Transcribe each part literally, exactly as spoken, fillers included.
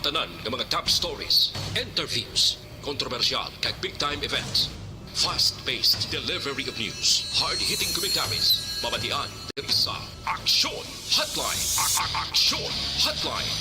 Tanan nga mga top stories, interviews, kontrobersyal kag big time events. Fast-paced delivery of news, hard-hitting commentaries, mabatian diri sa Aksyon Hotline. A- a- Aksyon Hotline.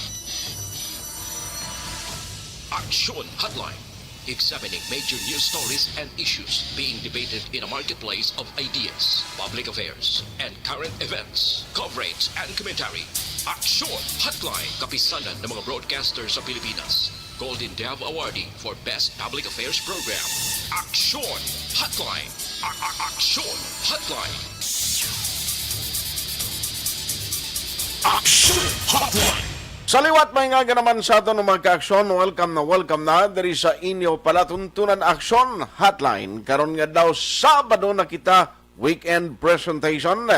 Aksyon Hotline. Examining major news stories and issues being debated in a marketplace of ideas, public affairs, and current events, coverage and commentary. Aksyon Hotline, kapisanan ng mga broadcaster sa Pilipinas. Golden Dove Awardee for Best Public Affairs Program. Aksyon Hotline. A- a- Aksyon Hotline. Aksyon Hotline. Sa liwat, may nga naman sa aton, mga ka-aksyon, welcome na welcome na diri sa inyo palatuntunan Aksyon Hotline. Karon nga daw Sabado na kita, weekend presentation.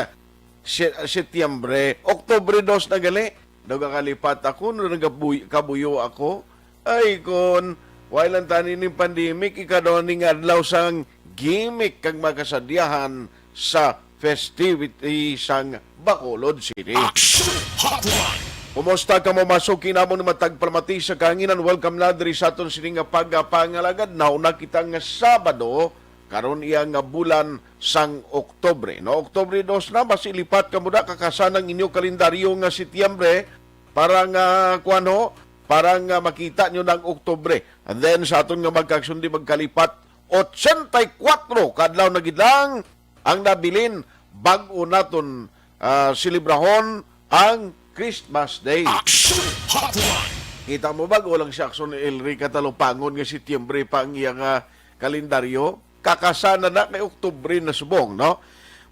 Se- Setyembre, Oktubre dos na gali. Daw kakalipat ako no nagabuy- kabuyo ako. Ay kon, wala lang tani ning pandemic, ikaw daw ning adlaw sang gimmick kag makasadyahan sa festivity sang Bacolod City. Action Hotline. Kumusta kamo, masuki namon matag palamati sa kahanginan? Welcome na diri sa aton sini nga pagpangalagad. Nauna kita nga Sabado, karon iya nga bulan sang Oktubre, no? Oktubre dos na, basi lipat kamo da, kakasa ang inyo kalendaryo nga Setyembre para nga, kuwan ho, para nga makita nyo na ang Oktubre. And then sa aton nga magkagsundi, magkalipat, ochenta y cuatro ka adlaw na gid lang ang nabilin bag-o naton, ah, selebrahon ang Christmas Day. Action Hotline. Kita mo, bag-o lang si Aksyon Elry Catalupangon nga Setyembre pa ang iya nga kalendaryo. Kakasa na na kay Oktubre na subong, no?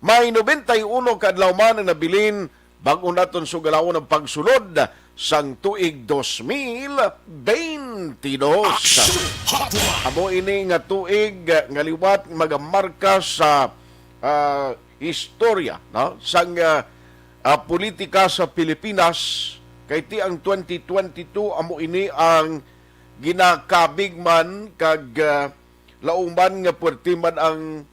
May nobenta y uno ka adlaw man ang nabilin bag-o naton sugalawon ang pagsulod sang tuig dos mil beintidos. Action Hotline. Amo ini nga tuig nga liwat magamarka sa, ah, istorya, no? Sang, ah, ah, politika sa Pilipinas, kay ti ang twenty twenty-two amo ini ang ginakabig man kag, ah, lauman nga puwerte man ang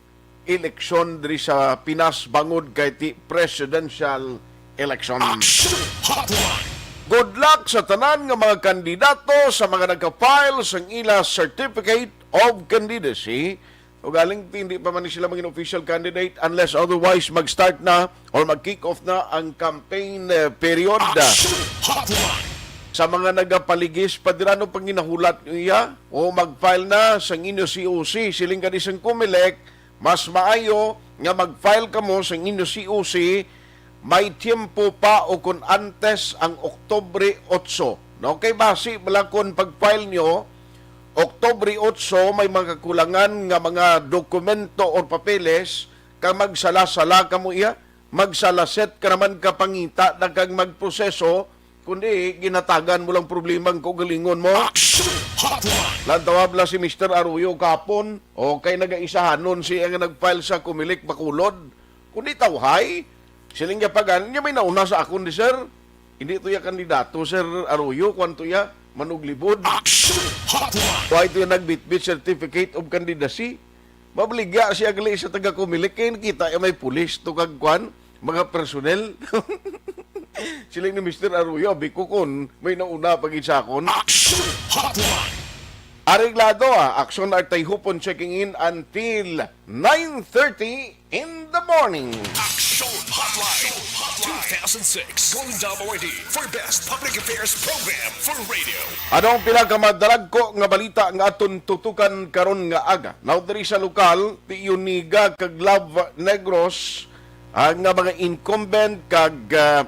eleksyon diri sa Pinas bangod kay ti presidential election. Action Hotline. Good luck sa tanan nga mga kandidato, sa mga nagka-file sang ila certificate of candidacy. Ugaling hindi pa man sila maging official candidate unless otherwise mag-start na or mag-kick off na ang campaign, eh, period. Action Hotline. Sa mga nagapaligis, padirano panginahulat niya o mag-file na sang inyo C O C, siling gani sang Comelec, mas maayo nga mag-file kamo sang inyo C O C may tiyempo pa o kon antes ang Oktubre otso. No? Kay basi bala kon pag-file nyo, Oktubre otso, may mga kakulangan nga mga dokumento or papeles, kag magsala-sala kamo iya, magsalaset ka naman ka pangita na kag magproseso, kundi ginatagan mo lang problema ang kaugalingon mo. Action Hotline. Lantawa bala si Mister Arroyo kapon, okay, nagaisahanon siya nga nag-file sa Comelec Bacolod. Kundi tawhay, siling niya pa gani niya may nauna sa akon di, sir. Hindi to ya kandidato, Sir Arroyo, kwan to ya, manuglibod. Action Hotline. Why to ya nagbitbit certificate of candidacy? Mabaligya siya gali sa taga Comelec kay nakita ya may pulis to kag kwan, mga personnel. Siling ni Mister Arroyo, abi ko kon may nauna pa gid sa akon. Action Hotline. Areglado, ah. Aksyon Artay Hupon checking in until nine thirty in the morning. Action Hotline. Two thousand six Golden Dove Awardee for Best Public Affairs Program for Radio. Ano ang pinakamadalagko nga balita nga aton tutukan karon nga aga? Now, diri sa lokal, Tiuniga kag Love Negros, ang nga mga incumbent kag, ah,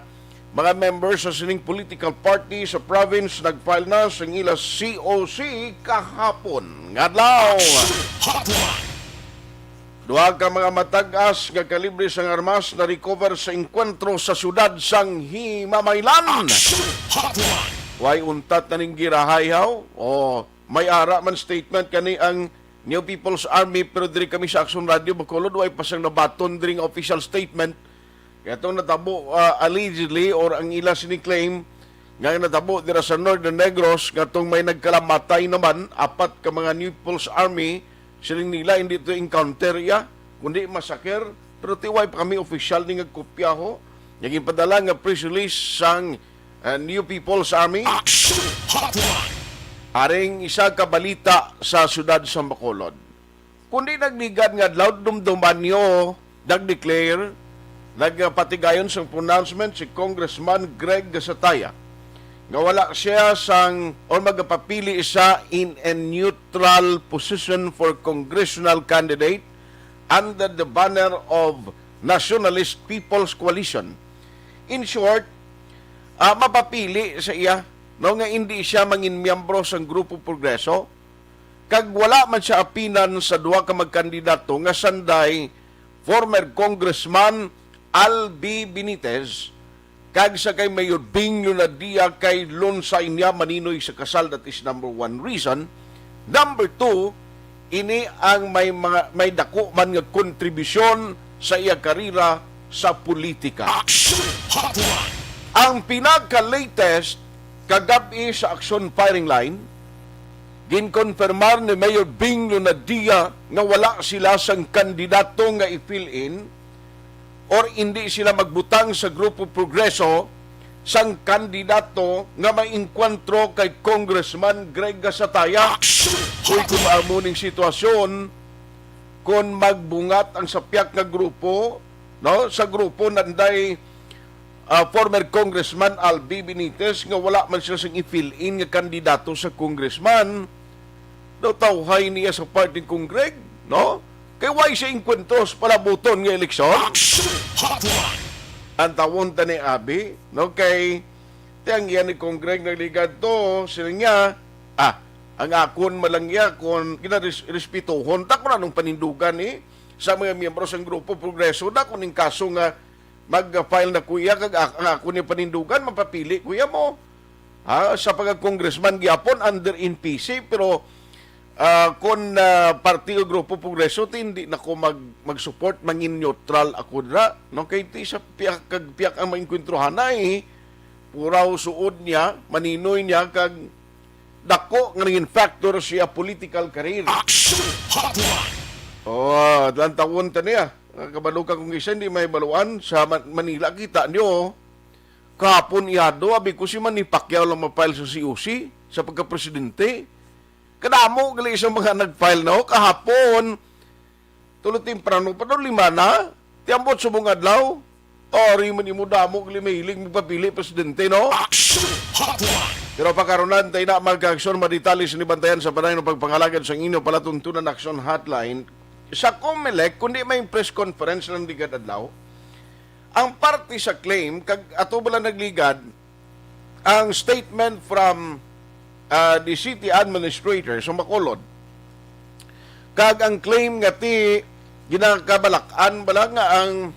mga members sa sining political party sa province nag-file na sa ila C O C kahapon nga adlaw. Duha ka mga matag-as nga kalibre sang armas na-recover sa engkwentro sa siyudad sang Himamaylan. Way untat na ning girahay, haw? O, may ara man statement kani ang New People's Army, pero diri kami sa Action Radio Bacolod, way pa sang nabaton diri nga official statement. Kaya itong natabo, ah, allegedly, or ang ila sini claim, nga natabo dira sa Northern Negros, nga itong may nagkalamatay naman, apat ka mga New People's Army, siling nila, hindi ito encounter iya, kundi massacre. Pero tiway pa kami official ni nga kopya ho. Nga ginpadala nga press release sang and New People's Army. Action Hotline. Aring isa ka balita sa siyudad sa Bacolod. Kundi nagligad nga adlaw, dumduman nyo, nag-declare, nagpatigayon sang pronouncement si Congressman Greg Gasataya nga wala siya sang, or magapapili siya in a neutral position for congressional candidate under the banner of Nationalist People's Coalition. In short, ah, mapapili sa iya, no, nga hindi siya mangin miyembro sang Grupo Progreso, kag wala man siya apinan sa duha ka magkandidato nga sanday former Congressman Albi Benitez kag sa kay Mayor Bing Leonadia kay Lonsay niya Maninoy sa kasal, that is number one reason. Number two, ini ang may mga, may dako man nga kontribusyon sa iya karera sa politika. Action Hotline. Ang pinaka-latest kagab-i sa Action Firing Line, ginkonfirmar ni Mayor Bing Leonadia nga wala sila sang kandidato nga i-fill in or indi sila magbutang sa Grupo Progreso sang kandidato nga maengkwentro kay Congressman Greg Gasataya. Action Hotline. Kung amo ning sitwasyon, kung magbungat ang sapyak nga grupo, no, sa grupo nanday, ah, former Congressman Albi Benitez nga wala man siya sing i-fill in nga kandidato sa congressman, daw tawhay niya sa party ni Congreg, no? Kay why siya engkwentro sa palabuton nga eleksyon? Action Hotline. Ang tawon ta ni Abi, no? Kay tiang iya ni Congreg nagligad to, sila niya, ah, ang akon malangya kon ginares-, respetohon ta kung anong panindugan ni sa mga miyembro sang Grupo Progreso na kung ning kaso nga mag-file na kuya kag ak-, ang akon ni panindugan, mapapili kuya mo. Ha, sa pagka-congressman gyapon under N P C, pero, ah, kon, ah, party o Grupo Progreso, ti hindi na ko mag-, mag-support, mangin neutral ako dira. No, kay ti sa piyak kag piyak ang maengkwentruhanay, puraw suod niya, maninoy niya, kag dako nga naging factor siya political career. Action Hotline. Oh, lantawon ta niya. Kabalo ka kung isa hindi may baluan sa Ma-, Manila, kita nyo. Kahapon ihado, abi ko si Manny Pacquiao lang ma-file sa C O C sa pagka-presidente. Kadamo gali sa mga nag-file na, oh, kahapon. Tulo temprano pa daw, lima na. Ti ambot subong adlaw. Ori man imo damo gali mahilig magpapili presidente, no? Action Hotline. Pero pakarunan tayo na mag-aksyon, madetali sa nibantayan sa panahon ng pagpangalagad sa inyo palatuntunan Action Hotline. Sa Comelec, kundi may press conference lang ligad adlaw. Ang parte sa claim, kag ato bala nagligad, ang statement from, ah, the city administrator sa Bacolod, kag ang claim nga ti ginakabalak-an bala nga ang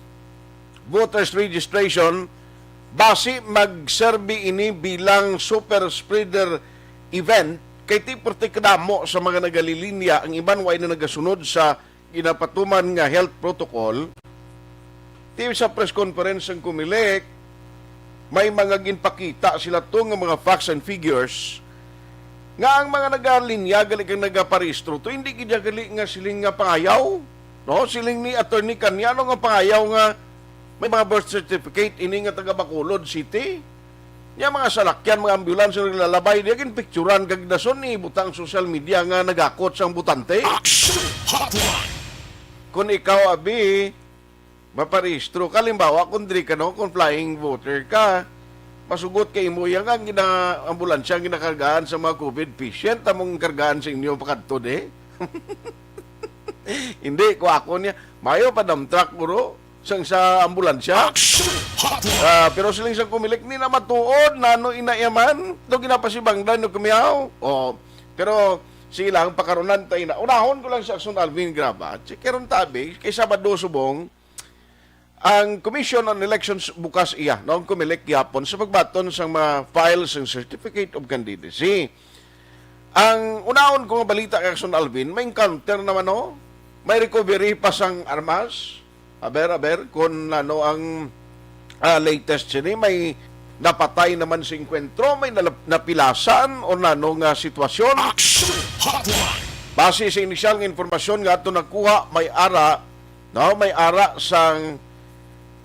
voters registration basi magserbi ini bilang super spreader event kay ti perti kadamo sa mga nagalilinya ang iban way na nagasunod sa ginapatuman nga health protocol, ti sa press conference sang Comelec, may mga ginpakita sila to nga mga facts and figures nga ang mga nagalinya gali kag nagaparehistro to, hindi gid gali nga siling nga pangayaw, no? Siling ni Attorney Caniano nga pangayaw nga may mga birth certificate ini nga taga Bacolod City. Nya mga salakyan, mga ambulance nga naglalabay, di ginpicturan kag dason ni butang social media nga nagakot sang botante. Action Hotline. Kung ikaw, abi, maparehistro ka, halimbawa, kung diri ka, no, kung flying voter ka, masugot kay imo yan ang gina-, ambulansya ang ginakargaan sa mga covid patient, among kargaan sa inyo pakadto, di? Hindi, ko ako niya, mayo pa dump truck, bro. Sang sa ambulansya. Action Hotline. Ah, pero siling sa Comelec, ni na matuod, nano ina yaman, to ginapasibangdan no kumiyaw. Oh, pero sige lang, pakarunan tayo na. Unahon ko lang si Action Alvin Graba. Check karon tabi, kay Sabado subong, ang Commission on Elections bukas iya, no? Ang Comelec gihapon sa pagbaton sang mga files sang Certificate of Candidacy. Ang unahon ko nga balita kay Action Alvin, may encounter naman, no? May recovery pa sang armas. Aber, aber, kung ano ang, ah, latest sini, may napatay naman sa engkwentro, may nalap-, napilasan o nano nga sitwasyon. Action Hotline. Base sa inisyal nga impormasyon nga ato nakuha, may ara, no, may ara sang,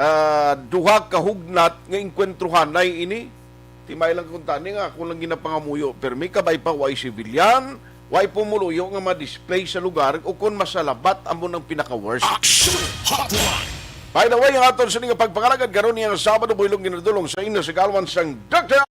ah, duha ka hugnat nga engkwentruhanay ini. Di may lang kuntani nga ako lang ginapangamuyo. Permi kabay pa, way civilian, way pumuluyo nga ma-display sa lugar o kon masalabat amo nang pinaka-worst. Action Hotline! By the way, ang aton sa nga pagpangalagad karon niyang Sabado, buylog ginadulong sa inyo sa galwan sang Doktor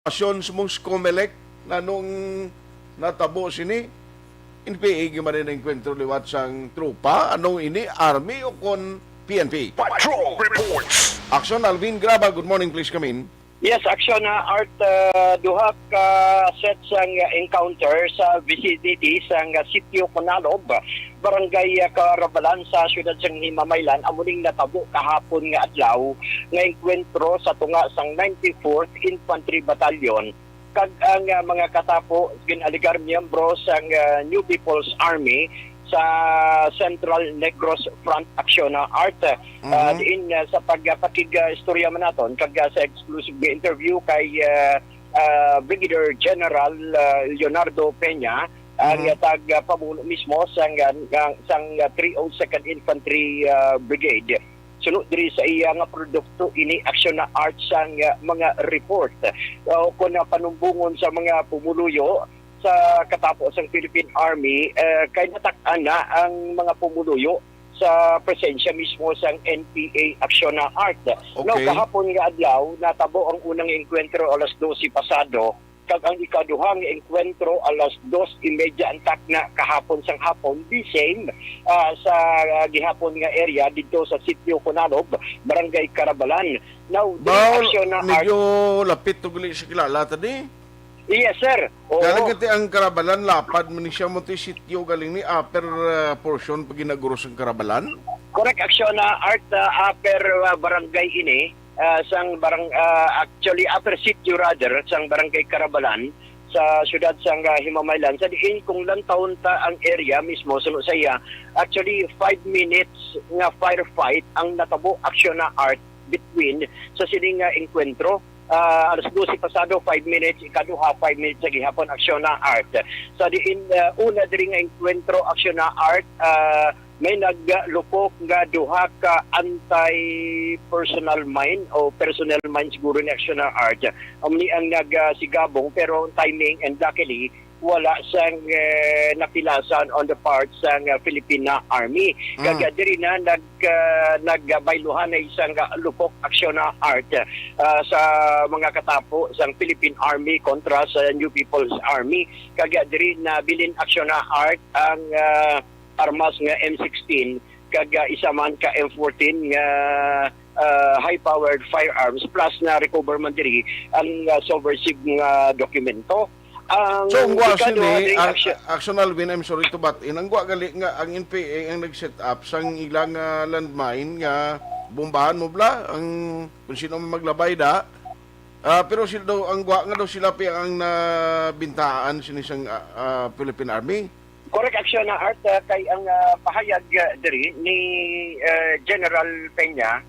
Pasyon sa mong Comelec, nganong natabo sini? N P A gyud man ang enkwentro liwat sang tropa, anong ini, army o kon P N P? Patrol Reports. Action, Alvin Graba, good morning, please come in. Yes, Action, ah, Art, ah, duha ka set sang, ah, encounter sa vicinity sang, ah, Sitio Kunalob, Barangay, ah, Carabalan sa siyudad sang Himamaylan, amo ning natabo kahapon nga adlaw nga engkwentro sa tunga sang ninety-fourth Infantry Battalion kag ang, ah, mga katapo ginalegar miyembro sang, ah, New People's Army sa Central Negros Front Action, ah, Art. Ah, Mhm. Diin, ah, sa pagpakig-istorya man naton kag, ah, sa exclusive nga interview kay, ah, ah, Brigadier General, ah, Leonardo Peña, ang, Mhm. ah, tag, ah, pamuno mismo sang, ah, sang, sang, ah, three oh second Infantry, ah, Brigade. Suno diri sa iya nga produkto ini, Action, Art, sang, ah, mga report, ah, o kon, ah, panumbongon sa mga pumuluyo sa katapo sang Philippine Army, eh, kay natak-an na ang mga pumuluyo sa presensya mismo sang N P A, Action, Art. Now, Okay. Kahapon nga adlaw, natabo ang unang engkwentro alas dose pasado, kag ang ikaduha nga engkwentro alas dos y media ang takna kahapon sang hapon, the same, ah, sa, ah, gihapon nga area didto sa Sitio Kunalob, Barangay Carabalan. Now, the Ba, Action, Art, medyo lapit to gali sa kilala, tadi? Yes, sir. Oo. Kaya lagi ti ang Carabalan, lapad man ni siya mo ti sitio galing ni upper, ah, portion pag ginaguro sang Carabalan. Correct, Action, ah, Art, ah, upper, ah, barangay ini, ah, sang barang-, ah, actually, upper sitio rather, sang Barangay Carabalan, sa siyudad sang, ah, Himamaylan. Sa diin, kung lantawon ta ang area mismo, suno sa iya, actually, five minutes nga firefight ang natabo, Action, Art, between sa sining nga engkwentro. Ah, alas dose pasado, five minutes, ikaduha, five minutes sa gihapon, Action, Art. Sa diin, ah, una diri nga engkwentro, Action, Art, ah, may naglupok nga duha ka anti-personal mine o personnel mine siguro ni, Action, Art. Amo ni ang nagsigabong, pero timing and luckily, wala sang, eh, napilasan on the part sang, ah, Philippine Army. Mm. Kag, ah, diri na nag-, ah, nagbayluhan na isang, ah, lupok, Action, Art, ah, sa mga katapo sang Philippine Army kontra sa New People's Army. Kag, ah, diri nabilin, Action, Art, ang, ah, armas nga M sixteen kag, ah, isa man ka M fourteen nga, ah, high-powered firearms, plus na-recover man diri ang, ah, subversive nga dokumento. Ang So, ang gwa ikaduha sini, diri, ang, Action, Action Alvin, I'm sorry to butt in. Ang gwa gali nga ang N P A ang nag-set up sang ilang, ah, landmine nga bombahan mo bala ang kung sino man maglabay da. Ah, pero sila daw, ang gwa nga daw sila pa ang nabintaan sini sang, ah, ah, Philippine Army. Correct, Action, Art, ah, kay ang, ah, pahayag, ah, diri ni, ah, General Peña,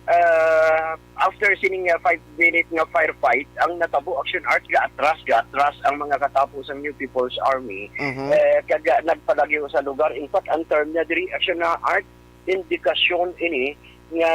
ah, after sining, ah, five minute nga firefight, ang natabo, Action, Art, gaatras, gaatras ang mga katapo sa New People's Army, Mhm. eh, kag, ah, nagpalagyo sa lugar. In fact, ang term niya diri, Action, Art, indikasyon ini nga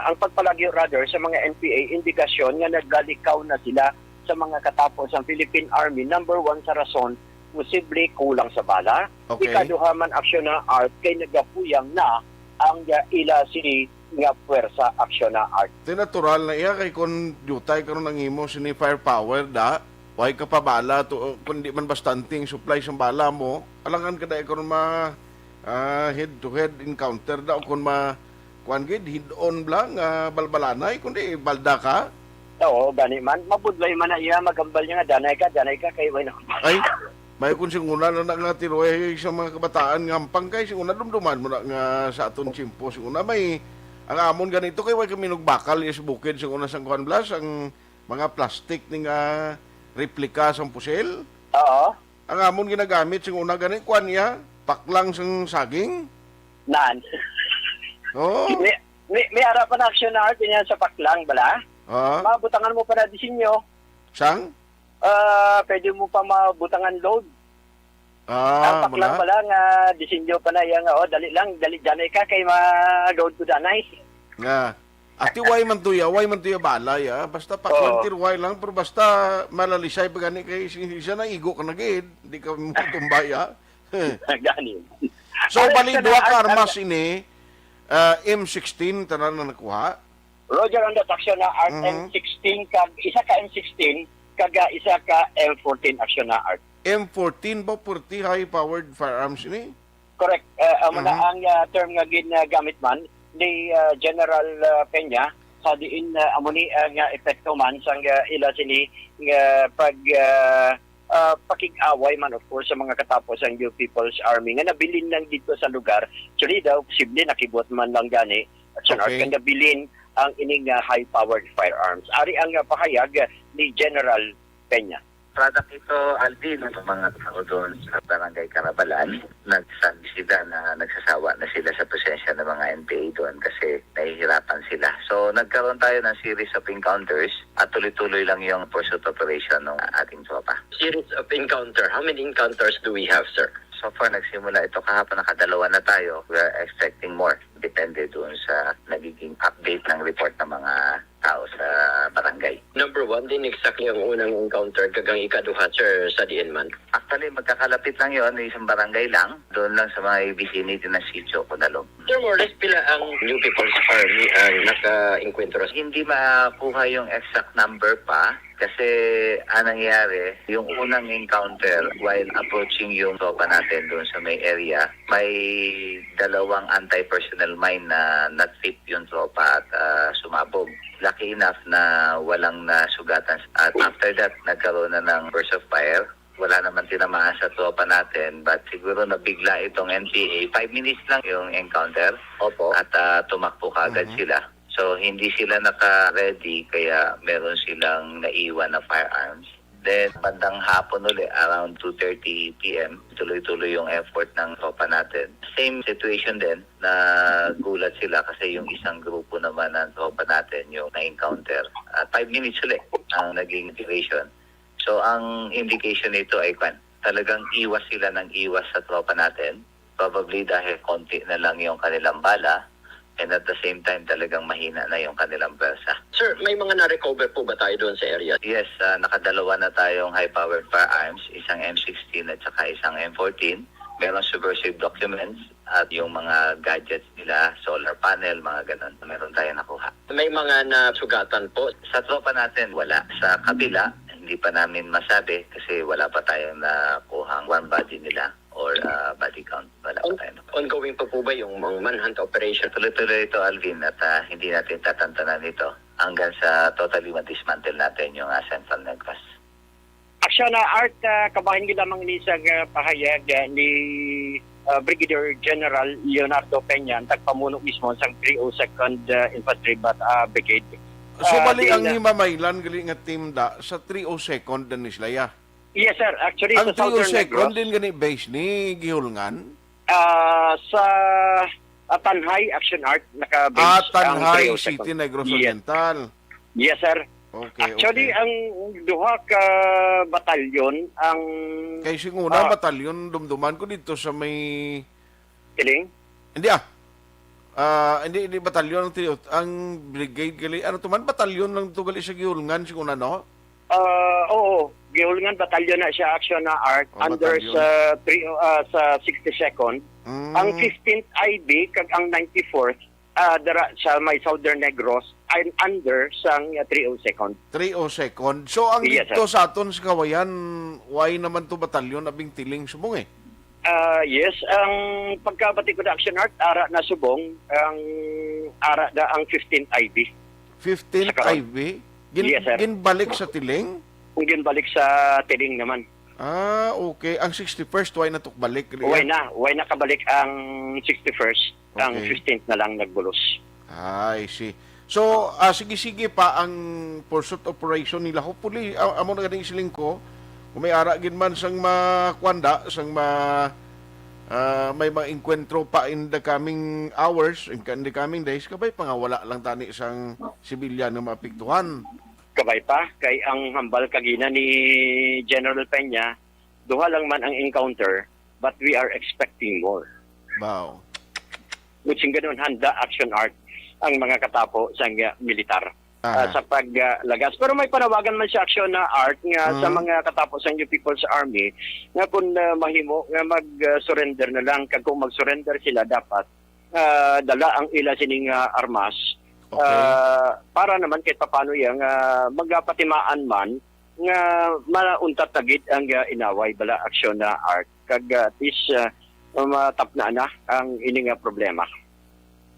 ang pagpalagyo, rather, sa mga N P A, indikasyon nga nagalikaw na sila sa mga katapo sa Philippine Army. Number one sa rason, posible kulang sa bala. Okay. Ikaduha man, Action, Art, kay nagapuyang na ang, uh, ila sini nga puwersa, Action, Art. Di natural na iya kay kung diutay karon ang imo sini firepower da, way ka pa bala to, kung di man bastante ang supply sang bala mo, alangan ka dai karon ma, ah, head to head encounter da o kung ma, kuan gid, hidon bala nga balbalanay, kundi balda ka. Oo, gani man. Mabudlay man na iya, magambal niya nga, danay ka, danay ka, kay way na. Ay, may kung singuna na, na nga tiroy sa mga kabataan nga ampang kay singuna dumduman mo na nga sa aton tiyempo. Singuna may, ang amon ganito kay way kami nagbakal is bukid singuna sang kuan blas, ang mga plastic ning ah, replika sang pusil. Oo. Ang amon ginagamit singuna gani kuan niya, paklang sang saging. Nan. Oo. May, may, may ara pa na action na art niya sa paklang, bala? Ah, Mabutangan mo pa na disenyo. sang? Ah, pwede mo pa mabutangan load. Ah, Ang paklang mga pala nga disenyo pa na iya nga, oh, dali lang, dali danay ka kay ma-load ko danay. nga. Ati way man tuya, way man tuya balay ah. Basta paklang Oo. tirway lang, pero basta malalisay pa gani kay si- siya na igo ka na gid, di ka mo tumbay ah. Gani. So Aray, bali ka na, duha ka ar- armas ini, ah, M sixteen tanan na nakuha. Roger on that action na art Mhm. M sixteen kag isa ka M sixteen kag ah, isa ka M fourteen action na art. M fourteen ba forty high-powered firearms ini? Correct. Uh, amo na Mhm. ang ah, term nga ginagamit man ni ah, General ah, Peña sa diin ah, amo ni ang ah, epekto man sang ah, ila sini nga pag ah, ah, pakig-away man of course sa mga katapos ang New People's Army nga nabilin lang dito sa lugar. Actually daw posible nakibot man lang gani at sa Okay. nga nabilin ang ining ah, high-powered firearms. Ari ang ah, pahayag ah, ni General Peña. Product ito, Alvin, ng mga tao doon sa Barangay Carabalan. Nagsabi sila na nagsasawa na sila sa presensya ng mga N P A doon kasi nahihirapan sila. So, nagkaroon tayo ng series of encounters at tuloy-tuloy lang yung pursuit operation ng ating tropa. Series of encounter. How many encounters do we have, sir? So far, nagsimula ito kahapon, nakadalawa na tayo. We are expecting more. Depende doon sa nagiging update ng report ng mga tao sa barangay. Number one, din exactly ang unang encounter, kag ang ikaduha, sir, sa diin man? Actually, magkakalapit lang yon, isang barangay lang. Doon lang sa mga vicinity ng Sitio Kunalom. Sir, more or less, pila ang New People's Army ang naka-encuentro? Hindi makuha yung exact number pa kasi anong nangyari, yung unang encounter while approaching yung tropa natin doon sa may area, may dalawang anti-personnel mine na na-trip yung tropa at ah, sumabog. Lucky enough na walang nasugatan. At after that, nagkaroon na ng burst of fire. Wala naman tinamaan sa tropa natin, but siguro nabigla itong N P A. Five minutes lang yung encounter. Opo. At ah, tumakbo kaagad sila. So, hindi sila naka-ready, kaya meron silang naiwan na firearms. Then, bandang hapon uli, around two thirty P M, tuloy-tuloy yung effort ng tropa natin. Same situation din, nagulat sila kasi yung isang grupo naman ng tropa natin yung na-encounter. At five minutes uli ang naging duration. So, ang indication nito ay kwan, talagang iwas sila ng iwas sa tropa natin. Probably dahil konti na lang yung kanilang bala, and at the same time, talagang mahina na yung kanilang pwersa. Sir, may mga na-recover po ba tayo doon sa area? Yes, ah, nakadalawa na tayong high-powered firearms, isang M sixteen at saka isang M fourteen. Meron subversive documents at yung mga gadgets nila, solar panel, mga ganun. Meron tayong nakuha. May mga nasugatan po? Sa tropa natin, wala. Sa kabila, hindi pa namin masabi kasi wala pa tayong nakuhang warm body nila or ah, body count. Wala pa tayo nakuha. Ongoing pa po ba yung mga manhunt operation? Tuloy-tuloy ito, Alvin, at ah, hindi natin tatantanan ito hanggang sa totally ma-dismantle natin yung ah, Central Negros. Aksyon na art, ah, kabahin gid lamang ni sa ah, pahayag ah, ni ah, Brigadier General Leonardo Peña, ang tagpamuno mismo sa three oh second ah, Infantry Bat- ah, Brigade. So Ah, bali di ang na- himamaylan gali nga team da sa three oh second din ni sila ya. Yes, sir. Actually, Ang sa Southern three oh second Negros, din gani base ni Gihulngan. ah, sa ah, Tanjay Action Art, naka-base Ah, ang Tanjay three oh second. City, Negros Yes. Oriental. Yes, sir. Okay, Actually, okay. Ang duha ka batalyon, ang Kay singuna Ah. batalyon dumduman ko dito sa may Kiling? Hindi ah. Ah, hindi, hindi batalyon ang trio, ang brigade gali. Ano to man, batalyon lang to gali sa Gihulngan singuna, no? Ah, oo, Gihulngan batalyon na siya, action na art Oh, under batalyon. sa three ah, sa sixty-second. Mm, Ang fifteenth I B kag ang ninety-fourth ah, dara sa may Southern Negros and under sang ah, three oh second. three oh second. So ang Yes, dito sir. Sa aton sa Kawayan, why naman to batalyon abing tiling subong eh? Ah, yes, ang pagkabati ko na Action Art, ara na subong, ang ara na ang fifteenth I B. Fifteenth Sa karon. I B? Gin-, Yes, sir. ginbalik sa tiling? Kung ginbalik sa tiling naman. Ah, okay. Ang sixty-first, why na tukbalik? Why na? Why na kabalik ang sixty-first? Ang Okay. fifteenth na lang nagbulos. Ah, I see. So, ah, sige-sige pa ang pursuit operation nila. Hopefully, ah, amo na ganing siling ko, kung may ara gid man sang makwanda, sang ma-, ah, may maengkwentro pa in the coming hours, in, in the coming days, kabay pa nga wala lang tani sang sibilyan nga maapektuhan. Kabay pa, kay ang hambal kagina ni General Peña, duha lang man ang encounter, but we are expecting more. Wow. Which in ganun, handa Action Art ang mga katapo sa nga militar, Aha. ah, sa paglagas. Pero may panawagan man siya Action na Art nga sa Mhm. mga katapo sa New People's Army nga kung, ah, mahimo nga mag-surrender na lang, kag kung mag-surrender sila, dapat, ah, dala ang ila sining, ah, armas. Okay. Ah, para naman kahit papano yang, ah, magapatimaan man nga mauntat na gid ang, ah, inaway bala Action na Art. Kag, ah, at least, ah, matapnaan na ang ini nga problema.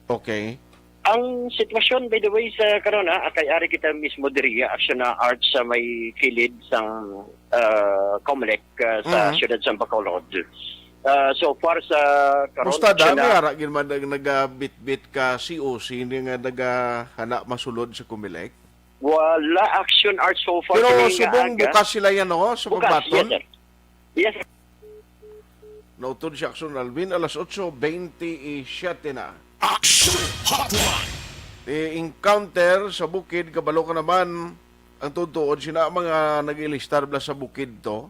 Okay. Ang sitwasyon, by the way, sa karon, ah, kay ari kita mismo diri, ah, Action na Art sa may kilid sang, ah, Comelec, ah, sa Mhm. siyudad sa Bacolod. Ah, so far sa karon, Musta Action dami na ara gid man ang nagabitbit ka C O C ni nga nagahana masulod sa Comelec? Wala Action Art so far Pero karon nga subong aga. bukas sila yan, no? Sa Bukas, pagbaton? yes, sir. Yes, sir. Nautod si Action Alvin, alas otso bente y siete na. Action Hotline. Ti encounter sa bukid, kabalo ka naman, ang tutuod, sina mga nag-ilistar bala sa bukid to.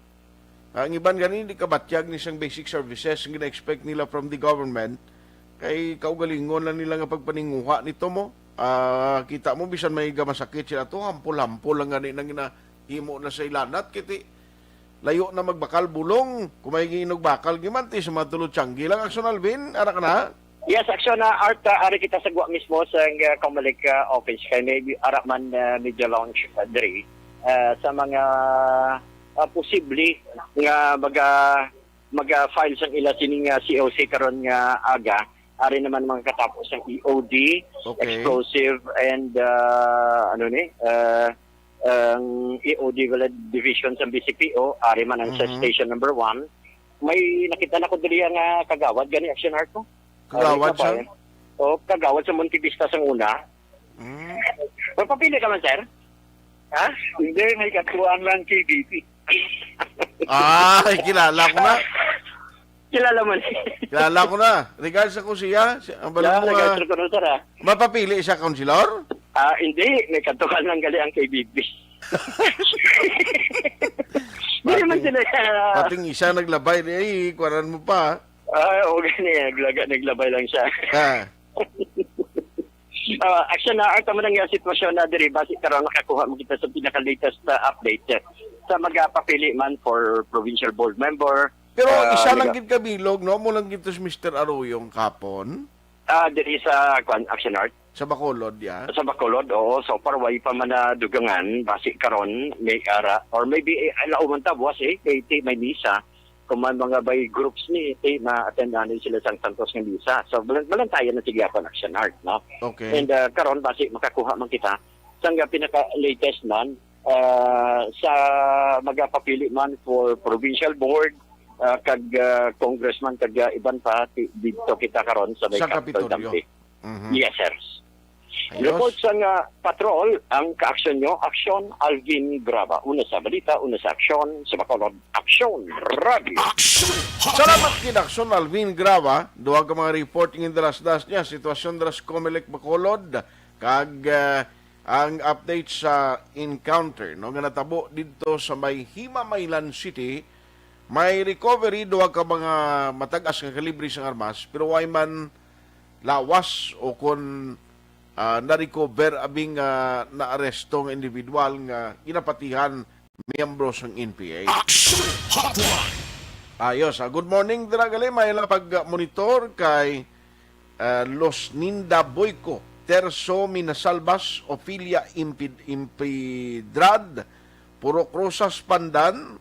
Ah, ang iban gani, di kabatyag ni sang basic services nga gina-expect nila from the government. Kay kaugalingon lang nila nga pagpaninguha nito mo. Ah, kita mo, bisan may gamasakit sila to, hampol-hampol lang gani nang ginahimo na sa ilanat. Kiti, layo na magbakal bulong, kung may giinog bakal, gimanti sa mga tulod tiyanggi lang. Action Alvin, ara ka na? Yes, Action na Art, ah, ari kita sa guwa mismo sa, ah, Comelec, ah, office. Kay may ara man, ah, media launch, ah, diri, ah, sa mga, ah, posible nga maga-, maga-file sang ila sining, ah, C O C karon nga aga. Ari naman mga katapo sang E O D, Okay. explosive and, ah, ano ni, ah, ang E O D wala division sa B C P O, ari man ang sa Mhm. station number one. May nakita na ko diri nga kagawad gani Action Art ko. Kagawad Ari ka ba sa? eh? O, kagawad sa Montevista sang una. Mm. Magpapili ka man, sir? Ha? Hindi, may katuwang lang K B P. Ah, kilala ko na. Kilala mo na. Kilala ko na. Regards ako siya. Si, ang balo Yeah, mo, regards ah, ko na, sir, ah. Mapapili siya, Councilor? Ah, hindi. May katuwang lang gali ang K B P. Hindi naman Pating, sila, ah, pating isa naglabay. Ay, kuwanan mo pa. Ah, oo, gani. Naglaga, naglabay lang siya. Ah. Ah, Action na, ang tamo nga sitwasyon na diri, basi karon nakakuha mo kita sa pinaka-latest na update, eh, sa magapapili man for provincial board member. Pero Ah, isa lang nega- gid kabilog, no? Mo lang gid to si Mister Arroyo ang kapon. Ah, diri sa, kwan, Action Art? Sa Bacolod, ya. Sa Bacolod, oo. So far, way pa man na dugangan. Basi karon, may ara, or maybe, eh, alaw man ta, buwas, eh, kay ti-, may misa. Kung may mga by groups ni, eh, ma-attend na sila sang Santos nga misa. So, balan-, balantayan na sige ako ang Action Art, no? Okay. And, ah, karon, basi makakuha man kita. Sa nga pinaka-latest man, ah, sa magapapili man for provincial board, ah, kag, ah, congressman, kag, ah, iban pa, ti-, dito kita karon sa may Sa Capitol Capitolio. Dampi. Mhm. Yes, sir. Ayos. Report sa nga patrol, ang kaaksyon nyo, Aksyon Alvin Graba. Una sa balita, una sa aksyon, sa Bacolod, Aksyon Radio. Aksyon Hotline. Salamat kay Aksyon Alvin Graba. Duha ka mga report nga dalasdas niya, sitwasyon dras Comelec Bacolod, kag, ah, ang update sa encounter, no, nga natabo didto sa may Himamaylan City. May recovery, duha ka mga matag-as nga kalibre sang armas, pero way man lawas o kon, ah, na-recover abing, ah, naaresto nga individual nga ginapatihan miyembro sang N P A. Action Hotline. Ayos, ah, good morning, dira gali, may lang pag-monitor kay, ah, Losninda Boyco, Terso Minasalbas, Ofelia Impid-, Impidrad, Puro Cruzas Pandan,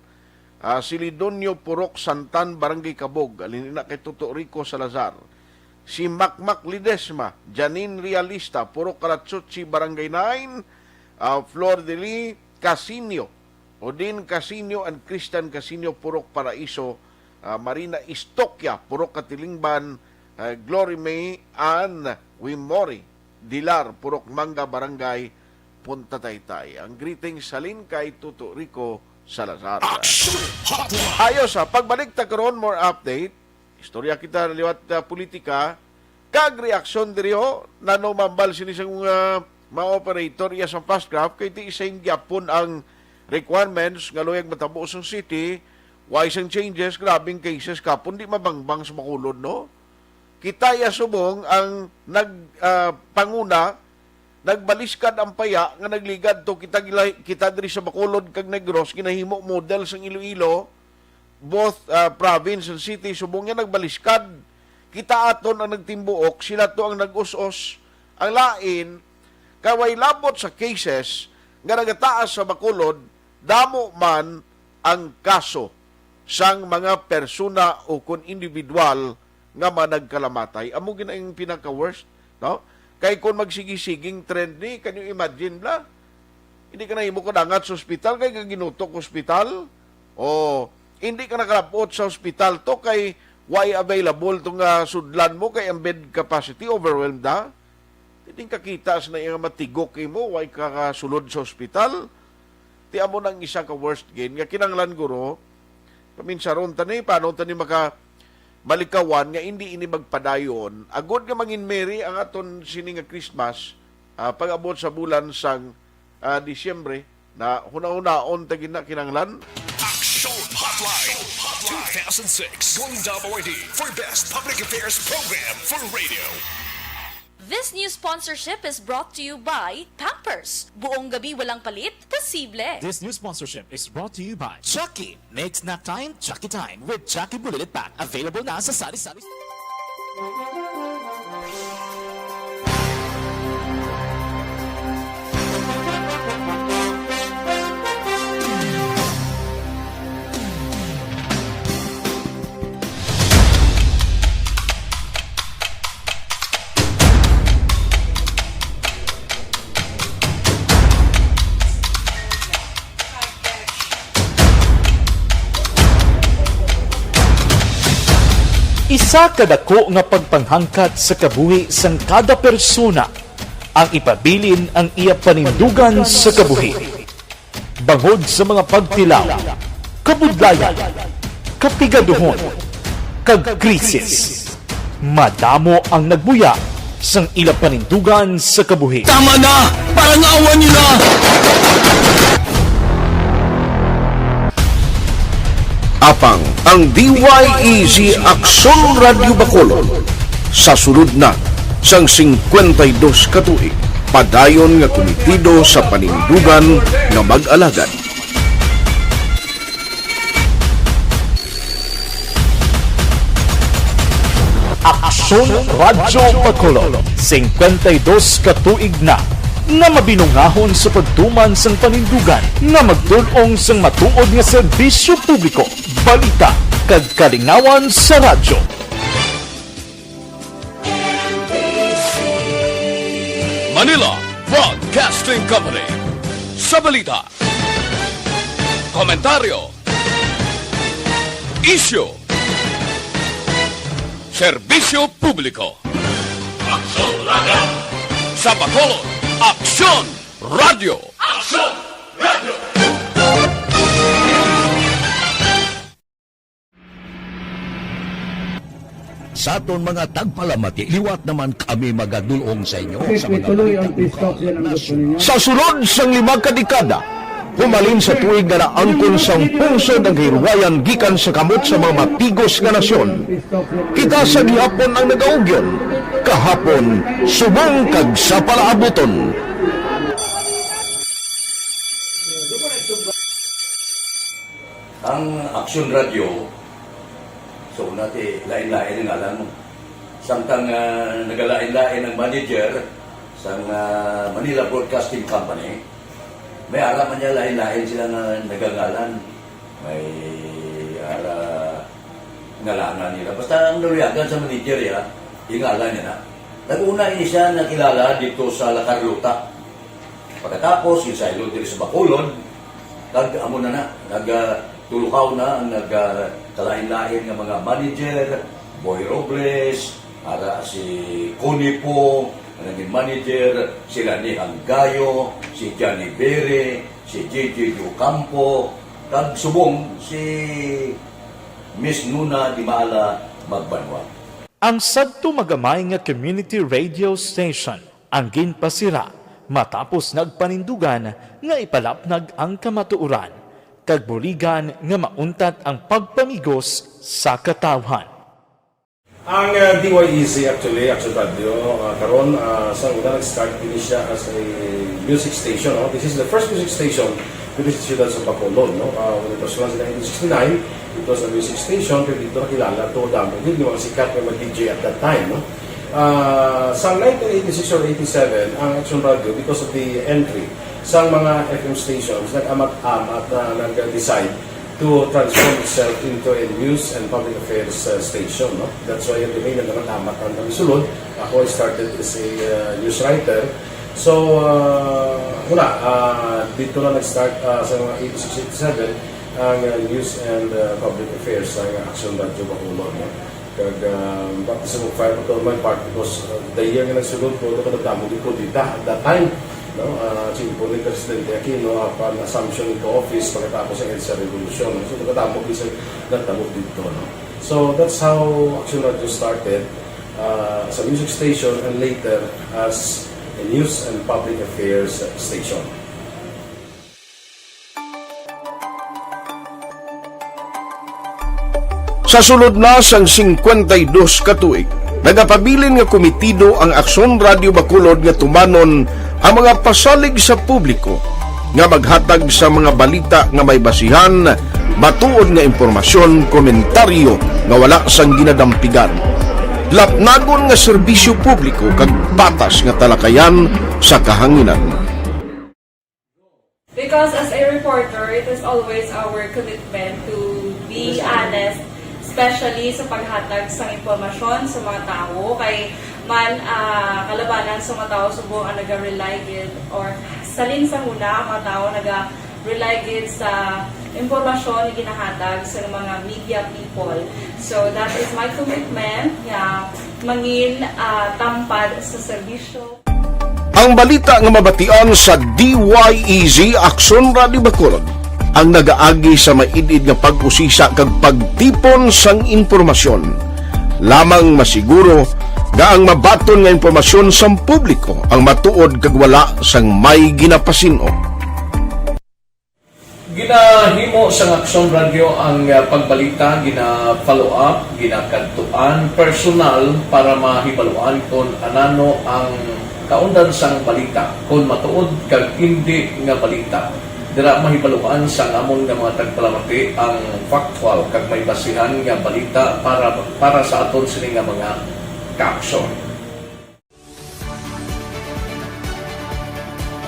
Ah, si Lidonio Purok Santan, Barangay Cabog, halin ina kay Toto Rico Salazar. Si Makmak Ledesma, Janine Realista, Purok Kalatsutsi, Barangay nine, ah, Flor de Lis Casinio, Odin Casinio and Christian Casinio, Purok Paraiso, ah, Marina Istokia, Purok Katilingban, ah, Glory May and Wimori Dilar, Purok Mangga, Barangay Punta Taytay. Ang greetings halin kay Toto Rico Salazar. Action Hotline! Ayos, ha. Pagbalik ta karon, more update. Istorya kita liwat, ah, politika. Kag reaksyon diri, ho, nano mambal sini sang, ah, mga operator iya sa Fastcraft, kay ti isa gyapon ang requirements nga luyag matabo sa city, way sang changes, grabing cases kapon di mabangbang sa Bacolod, no? Kita iya subong ang nag, ah, panguna, nagbaliskad ang paya nga nagligad to kita gila-, kita diri sa Bacolod kag Negros, ginahimo model sang Iloilo, both, ah, province and city, subong nga nagbaliskad. Kita aton ang nagtimbuok, sila to ang nag-us-os. Ang lain, kay way labot sa cases nga nagataas sa Bacolod, damo man ang kaso sang mga persona o kon individual nga managkalamatay. Amo gid ang pinaka-worst, no? Kay kung magsigisiging trend ni, can you imagine, bla? Hindi ka na himo kadangat sa ospital, kay gaginutok ospital. O, hindi ka nakalapot sa ospital to, kay way available to nga sudlan mo, kay ang bed capacity, overwhelmed na. Diding kakita sa na nga matigok imo, way ka kasulod sa ospital. Ti amo nang isa ka worst gid nga kinahanglan guro, paminsaron ta ni, paano ta ni maka malikawan nga hindi ini magpadayon. Agod nga mangin merry ang aton sini nga Christmas, ah, pag-abot sa bulan sang, ah, Disyembre, na hunahunaon ta gid na kinahanglan. Action Hotline two thousand six Golden Dove Awardee for Best Public Affairs Program for Radio. This news sponsorship is brought to you by Pampers. Buong gabi walang palit, posible. This news sponsorship is brought to you by Chucky. Make snack time, Chucky time with Chucky Bulilit Pack. Available na sa sari-sari. Isa ka dako nga pagpanghangkat sa kabuhi sang kada persona ang ipabilin ang iya panindugan sa kabuhi. Bangod sa mga pagtilaw, kabudlayan, kapigaduhon, kag krisis, madamo ang nagbuya sang ila panindugan sa kabuhi. Tama na! Parang awa niyo na! Apang ang D Y E Z Aksyon Radyo Bacolod sa sulod na sang singkwenta y dos ka tuig, padayon nga kumitido sa panindugan nga mag-alagad. Aksyon Radyo Bacolod, singkwenta y dos ka tuig na nga mabinungahon sa pagtuman sang panindugan nga magtul-ong sang matuod nga serbisyo publiko, balita, kag kalingawan sa radyo. Manila Broadcasting Company. Sa balita, komentaryo, isyu, serbisyo publiko. Aksyon Radyo. Sa Bacolod, Aksyon Radyo. Aksyon Radyo. Sa aton mga tagpalamati, liwat naman kami magadul-ong sa inyo sa mga balita lokal, nasyonal. Sa sulod sang lima ka dekada, humalin sa tuig nga naangkon sang pungsod ang kahilwayan gikan sa kamot sa mga matigos nga nasyon, kita sa gihapon ang nagaugyon, kahapon, subong kag sa palaabuton. Ang Aksyon Radyo, so, una ti, lain-lain ang ngalan mo. Samtang, ah, nagalain-lain ang manager sang, ah, Manila Broadcasting Company, may ara man niya lain-lain sila nga nagangalan. Ay, ara, ngalanan nila. Basta ang naluyagan sa manager, ya, ingala niya na. Nag-una ini siya nakilala dito sa La Carlota. Pagkatapos, ginsaylo diri sa Bacolod, kag amo na na, nag, ah, tulukaw na ang nag, ah, kalain-lain nga mga manager, Boy Robles, ara si Connie Po, ang naging manager, si Lani Hanggayo, si Johnny Bere, si J J Ocampo, kag subong si Miss Nuna Dimala Magbanwa. Ang sadto magamay nga community radio station ang ginpasira matapos nagpanindugan nga ipalapnag ang kamatuoran kag buligan nga mauntat ang pagpamigos sa katawhan. Ang, uh, D Y E Z actually, Action Radio, uh, karon, uh, sa una nag-start din siya as a music station, no? This is the first music station dito sa siyudad sa Bacolod, no? Uh, when it was launched in nineteen sixty-nine, it was a music station, pero dito nakilala to, damo gid yung mga sikat nga mga D J at that time, no? Uh, sa nineteen eighty-six or eighty-seven, ang Action Radio, because of the entry sa mga F M stations, nag-amat-amat na nag-decide to transform itself into a news and public affairs, uh, station, no? That's why kami nagkakatamat ang kami sulod. Ako, I started as a, uh, news writer. So, uh, wala, uh, dito na nag-start, uh, sa mga eighty-six, eighty-seven ang, uh, news and, uh, public affairs sa Action Radio Bacolod, no? Kag, ah, baptism of fire pa to on my part because, ah, the year nga nagsulod ko, ito kadamo gid ko dita at that time, no? Ah, si Presidente Aquino, apan assumption into office pagkatapos ang EDSA Revolution. So, kadamo gid sa nagtabo dito, no? So, that's how Action Radio started, ah, as a music station and later as a news and public affairs station. Sa sulod na sang singkwenta y dos ka tuig, nagapabilin nga komitido ang Aksyon Radio Bacolod nga tumanon ang mga pasalig sa publiko nga maghatag sa mga balita nga may basihan, matuod nga impormasyon, komentaryo nga wala sang ginadampigan, lapnagon nga serbisyo publiko kag patas nga talakayan sa kahanginan. Because as a reporter, it is always our commitment to be honest, especially sa paghatag sang impormasyon sa mga tawo. Kay man, ah, kalabanan sa mga tawo subong ang naga-rely gid, or salin sa huna, ang mga tawo naga-rely gid sa impormasyon nga ginahatag sa mga media people. So, that is my commitment nga mangin, ah, tampad sa serbisyo. Ang balita nga mabatian sa D Y E Z Aksyon Radio Bacolod ang nagaagi sa maid-id nga pag-usisa kag pagtipon sang impormasyon. Lamang masiguro nga ang mabaton nga impormasyon sang publiko ang matuod kag wala sang may ginapasin-o. Ginahimo sang Aksyon Radio ang, ah, pagbalita, gina-follow up, ginakadtuan personal para mahibaluan kon anano ang kaundan sang balita, kon matuod kag indi nga balita. Dira mahibaluan sang amon nga mga tagpalamati ang factual kag may basihan nga balita para, para sa aton sini nga mga kaaksyon.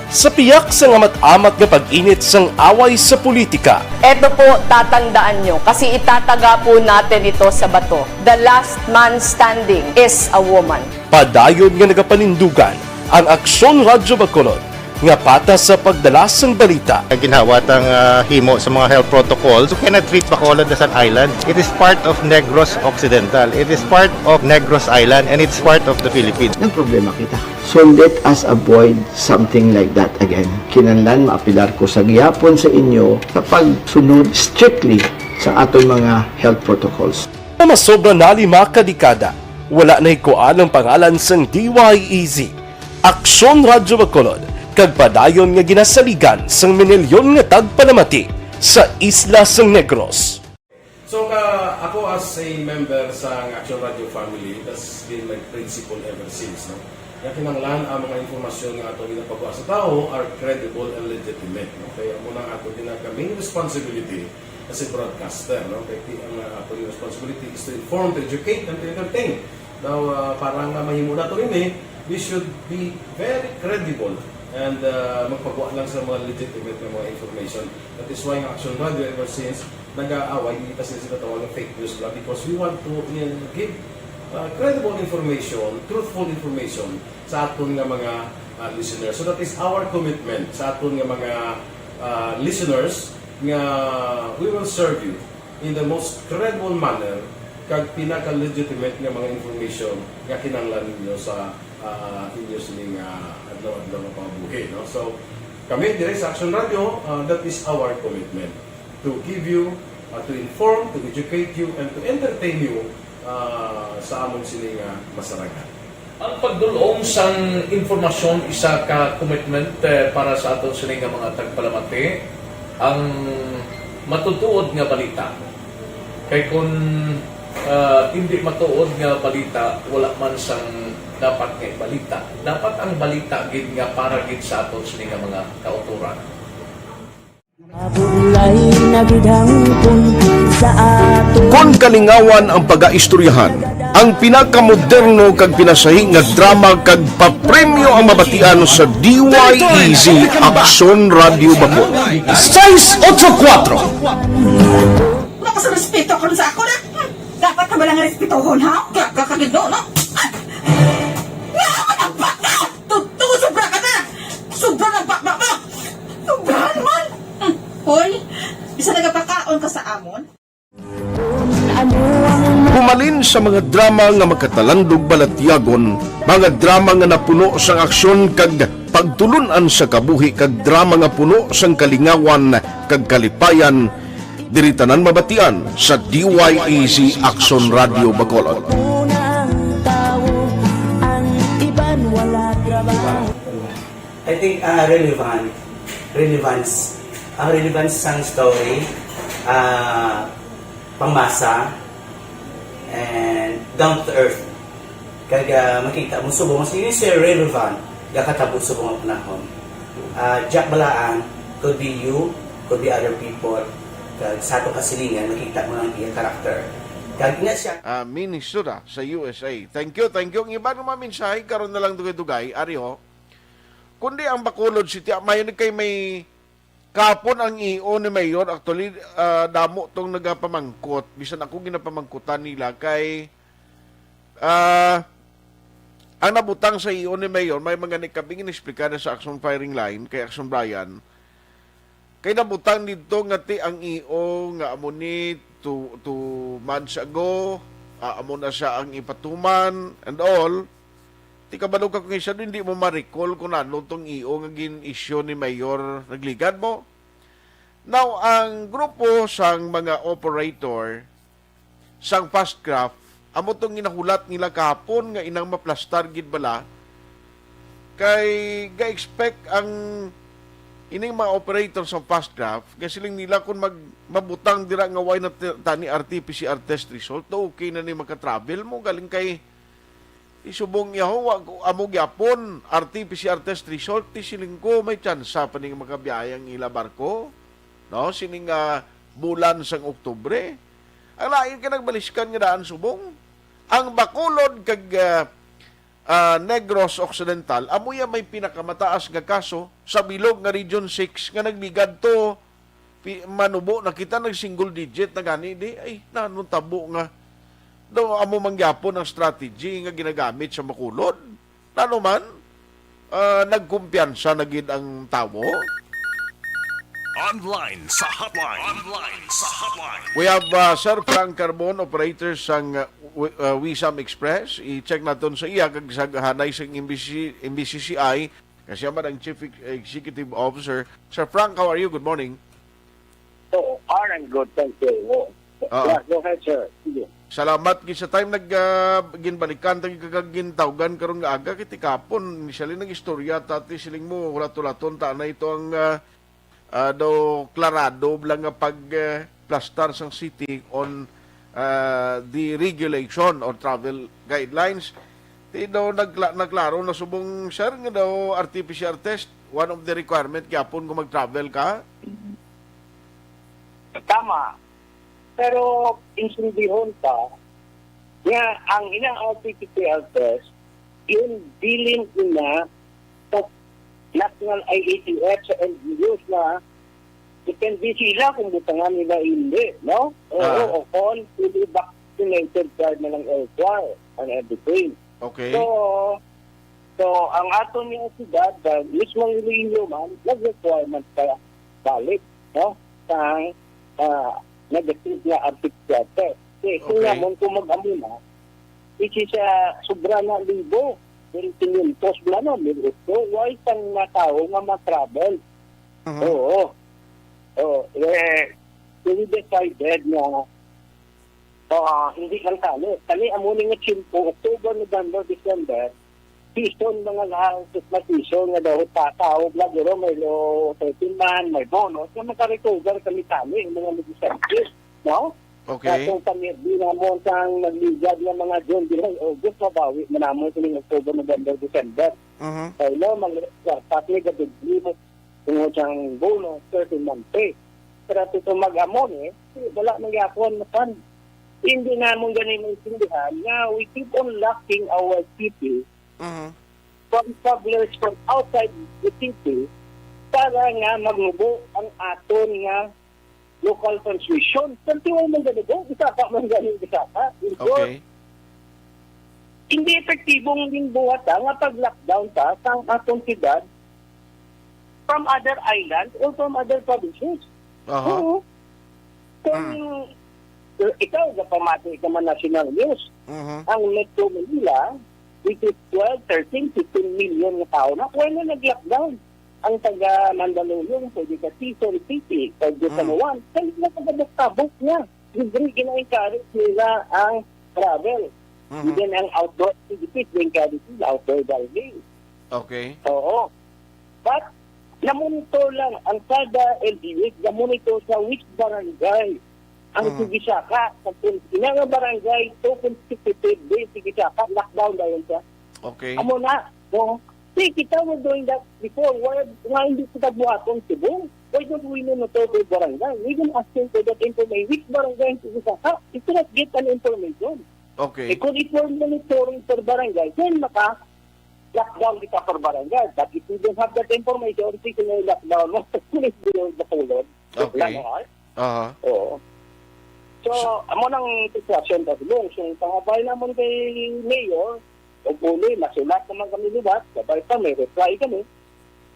Sa piyak sang amat-amat nga pag-init sang away sa politika, Eto po, tatandaan nyo, kasi itataga po natin ito sa bato. The last man standing is a woman. Padayon nga nagapanindugan ang Aksyon Radyo Bacolod nga patas sa pagdala sang balita. Ginhawat ang, ah, himo sa mga health protocols. You cannot treat Bacolod as an island. It is part of Negros Occidental. It is part of Negros Island, and it's part of the Philippines. Nagproblema kita. So let us avoid something like that again. Kinahanglan maapelar ko sa gihapon sa inyo sa pagsunod strictly sa aton mga health protocols. Nga masobra na lima ka dekada, wala nahikuan ang pangalan sang D Y E Z, Aksyon Radyo Bacolod, kag padayon nga ginasaligan sang minilyon nga tagpalamati sa isla sang Negros. So, ka, ako as a member sa Action Radio family, that's been my principle ever since, no? Nga kinahanglan ang mga impormasyon nga ato ginapagawa sa tawo are credible and legitimate, no? Kaya amo na ang ato ginag-, main responsibility as a broadcaster, no? Kaya ti-, ang, uh, ato responsibility is to inform, to educate, and to entertain. Now, uh, para nga mahimo nato ini, we should be very credible and, uh, magpagawa lang sa mga legitimate nga mga information. That is why ang Action Radio ever since Nag-aaway, hindi ta sila, sila tawag fake news ba? Because we want to, uh, give, uh, credible information, truthful information sa aton nga mga, uh, listeners. So that is our commitment sa aton nga mga, uh, listeners, nga we will serve you in the most credible manner kag pinaka-legitimate nga mga information nga kinahanglan ninyo sa, uh, inyo sining, uh, adlaw-adlaw nga pangabuhi, no? So, kami dire sa Action Radio, uh, that is our commitment to give you, uh, to inform, to educate you, and to entertain you, uh, sa among sini nga masarangan. Ang pagdul-ong sang impormasyon isa ka commitment, eh, para sa aton sini nga mga tagpalamati, ang matutuod nga balita. Kay kun, ah, hindi matuod nga balita, wala man sang dapat nga ibalita. Dapat ang balita gid nga para gid sa aton sini nga mga kautoran. Mabulay na gid hangpon sa aton. Kon kalingawan ang pagaistoryahan, ang pinakamoderno kag pinasahi nga drama kag papremyo ang mabatian sa D Y E Z Aksyon Radio Bacolod. Seis ocho kuatro. Wala ka sa respeto karon sa ako na. Hmm, dapat ka ba lang respetohon, ha? Kaya ka kagido, no? Ah! Nga naman ang bata! Tuto, sobra ka na! Sobra na ang baba mo! Sobrahan man! Hmm, hoy, isa nagapakaon ka sa amon? Humalin sa mga drama nga makatalandog balatyagon, mga drama nga napuno sang aksyon kag pagtulon-an sa kabuhi kag drama nga puno sang kalingawan kag kalipayan, diri tanan mabatian sa D Y E Z Aksyon Radio Bacolod. I think, ah, relevant. Relevance. Ang relevance sang story, ah, pangmasa, and down to earth. Kag, ah, makita mo subong, mas yun, sir, relevant, gakatabo subong ang panahon. Ah, Jack Balaan, could be you, could be other people. Kag sa atong kasilingan, makita mo ang iya character. Kag ina siya. Ah, Minnesota, sa U S A. Thank you, thank you. Ang iba nga mga mensahe, karon na lang dugay-dugay. Ari ho. Kundi ang Bacolod City, ah, may kay may kahapon ang E O ni Mayor. Actually, ah, damo tong nagapamangkot. Bisan ako ginapamangkutan nila kay, ah, ang nabutang sa E O ni Mayor, may mga nikabing in-explica na sa Action Firing Line kay Action Brian. Kay nabutang didto nga ti ang E O nga amo ni two, two months ago, ah, amo na siya ang ipatuman and all. Ti kabalo ka kung isa, hindi mo ma-recall kung ano tong E O nga gin-issue ni Mayor. Nagligad mo? Now, ang grupo sang mga operator sang Fastcraft, amo tong ginahulat nila kahapon nga inang maplastar gid bala, kay ga-expect ang ining mga operator sa Fastcraft nga siling nila kung mag-, mabutang dira nga way na t-, tani R T P C R test result, do okay na ni maka-travel mo galing kay isubong yaho, wa ko, amo gyapon R T P C R test result, ti siling ko may tsansa pa ning makabiyahe ang ila barko, no? Sining, ah, bulan sang Oktubre. Ang lain kay nagbaliskan nga daan subong. Ang Bacolod kag, ah, ah, Negros Occidental, amo ya may pinakamataas nga kaso sa bilog nga Region six nga nagligad to pi-, manubo na kita, nag-single digit na gani di. Ay, nanong tabo nga daw amo man gyapon ang strategy nga ginagamit sa Bacolod. Nano man, ah, nagkumpiyansa na gid ang tawo. Online sa hotline. Online sa hotline. We have, uh, Sir Frank Carbon, operator sang, uh, Wi-, uh, Wisam Express. I-check naton sa iya kag sa hanay sang M B C, M B C C I, nga siya man ang Chief Ex-, Executive Officer. Sir Frank, how are you? Good morning. So far, I'm good, thank you. Oo. Yeah, go ahead, sir. Sige. Salamat gid sa time nag, ah, ginbalikan ta gid kag gintawgan karon nga aga, kay ti kapon, initially nag-istorya ta, ti siling mo, hulat-hulaton ta na ito ang, ah, ah, daw klarado lang nga pag, ah, plastar sang city on, ah, the regulation or travel guidelines. Ti daw nagla-, naklaro na subong, sir, nga daw R T P C R test, one of the requirement gyapon kung mag-travel ka? Tama. Pero insundihon pa nga ang ilang R T P C R test, yun bilin ina sa National I A T F, sa L G Us na Depende sila kung butangan nila hindi, no? Oo, Ah. o kung fully vaccinated card na lang or kwan, and everything. Okay. So, so, ang aton nga siyudad, ah, mismo ang Iloilo man, nag-requirement pa balik, no? Sang, ah, negative nga R T P C R test. Kasi kung Okay. namon, kung mag-amo na, which is, ah, sobra na libo, mil quinientos na, no? Mil otso, why sang mga tao nga ma-travel? Mhm. Oo. Oo. Eh, we decided nga, ah, hindi lang kami. Kami amo ni nga tiyempo, October, November, December, season, mga lahat, Christmas season, nga daw tataog na, guro, may lo, thirteen man, may bonus, nga makarecover kami, kami, ang mga legislative, no? Okay. Katong pamilya namon sang nagligad nga mga June, July, August, mabawi man namon sining October, November, December. Mhm. Kay lo, mag-, pati gadugli mo tungod sang bonus, thirteen month pay. Pero ato to mag-amo ni, wala man gyapon, matan. Hindi namon gani maintindihan nga we keep on locking our city Mhm. from travelers from outside the city para nga magnubo ang aton nga local transmission. Twenty-one man gani, bisaka man gani, bisaka. In short, Okay. hindi epektibong ginbuhat ta nga pag-lockdown ta sa aton siyudad from other islands or from other provinces. Aha. Oo. Kung, Hmm. uh, ikaw, napamati ka man national news, Mhm. ang Metro Manila, which is twelve, thirteen, fifteen million nga tao na, wala na nag-lockdown. Ang taga Mandaluyong, pwede ka Quezon City, pwede ka Hmm. San Juan, kaya na taga-Buktabok na. Hindi gina-encourage nila ang travel. Mhm. Even ang outdoor activities, they encourage nila outdoor diving. Okay. Oo. But, namonitor lang ang kada L G U, namonitor sa which barangay ang Mhm. sige siya ka. Sa pun-, ina nga barangay, so consecutive day, sige siya ka, lockdown dayon siya. Okay. Amo na, no? See, kita were doing that before. Why, why hindi kita buhaton Cebu? Why don't we know to the barangay? We even asking for that information. Which barangay ang sige siya ka? We cannot get an information. Okay. Eh, kung i-monitoring per barangay, then maka lockdown kita per barangay. But if we don't have that information, sige na yung lockdown mo. Please, do the follow. Okay. Lang, ha? Aha. Oo. So, So amo nang sitwasyon ta, Dong. So, pangabay namon kay Mayor, hopefully, masulat naman kami liwat, sabay pa, may reply kami.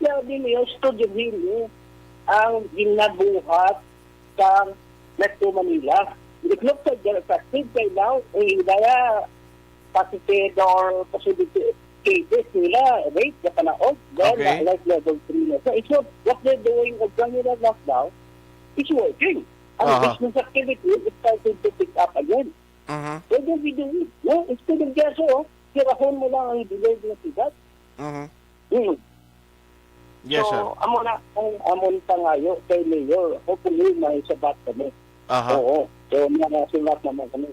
Sabi niya, studyuhin niyo ang ginabuhat sa Metro Manila. It looks like they're effective kay now, ang ilaya positive or positive cases nila, rate na panaog, then Okay. na, like level three na. So, it's what, what they're doing of granular lockdown is working. Ang Aha. business activity is starting to pick up again. Mhm. What do we do? No? Instead of just, oh, sirahon mo lang ang bilog na siyudad. Mhm. Hmm. Yes, So, sir. amo na ang amon pangayo kay Mayor. Hopefully, may sabat kami. Aha. Oo. So, mga sulat naman kami.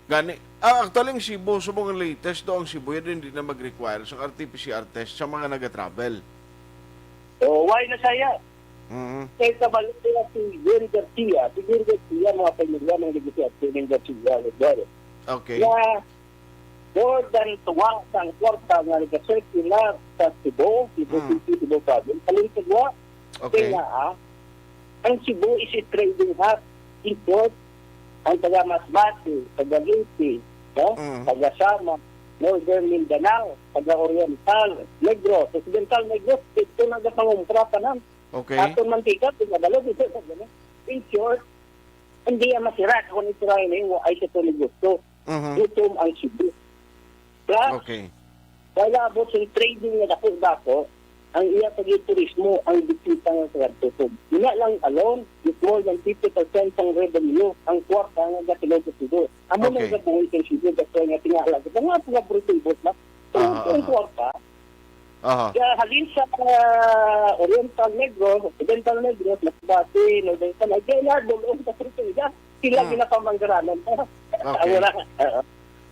Gani, ah, actually, ang Cebu, sa mga latest do, ang Cebu, yan hindi na mag-require sa R T P C R test sa mga nag-travel. So, why na saya? Mhm. Kay kabalo nila si Gary Garcia. Si Gary Garcia, mga pamilya, mga negosyo at si Gary Garcia, Eduardo. Okay. Na more than tuwa sang kwarta nga nag-circular sa Cebu, Cebu Mm. City, Cebu Province. Halin sa duwa, Okay. kaya, ah, ang Cebu is a trading hub. Import, ang taga Masbate, taga Leyte, no? Mm. Taga Samar, Northern Mindanao, taga Oriental, Negros, Occidental Negros, ito nagapangumpra pa na. Okay. Aton mantika, pinadalo, dito sa gani. In short, hindi yan masira kung ito ay na yung ay sa ito ni gusto. Mhm. Gutom ang Cebu. Plus, Okay. wala abot sa trading nga dako-dako, ang iya pag-turismo ang bisita nga sa Tutob. Ina lang alone, is more than fifty percent sang revenue ang kwarta nga gatulog sa Cebu. Amo nang Okay. gabuhi sa Cebu, that's why nga tingala. Sa mga mga British na, Aha, ang aha. kwarta, Aha. Kaya halin sa, ah, Oriental Negros, Occidental Negros, Masbate, Northern Samar, kaya na, doon sa Frontera, sila Hmm. ginapamanggaranan. Okay. Wala. Oo.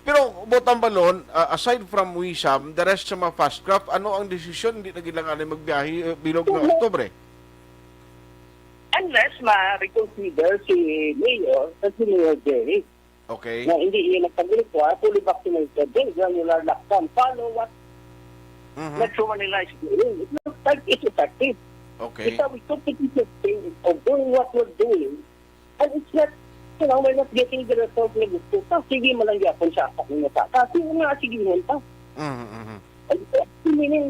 Pero, Botang Balon, ah, aside from WISAM, the rest sa mga fast craft, ano ang desisyon? Hindi na kailangan na magbiyahe, eh, bilog na Wala. Oktubre. Unless ma-reconsider si Mayor at si Mayor Jerry. Okay. Na hindi iya nagpag-require, fully vaccinated, then granular lockdown. Follow what Mhm. Metro Manila is doing. It looks like it's effective. Okay. Because we competitive thing of doing what we're doing, and it's not, you know, we're not getting the result na gusto. So, sige man lang gyapon siya ako nga ta. Kasi nga, sige man ta. Mhm, mhm. Ay, meaning,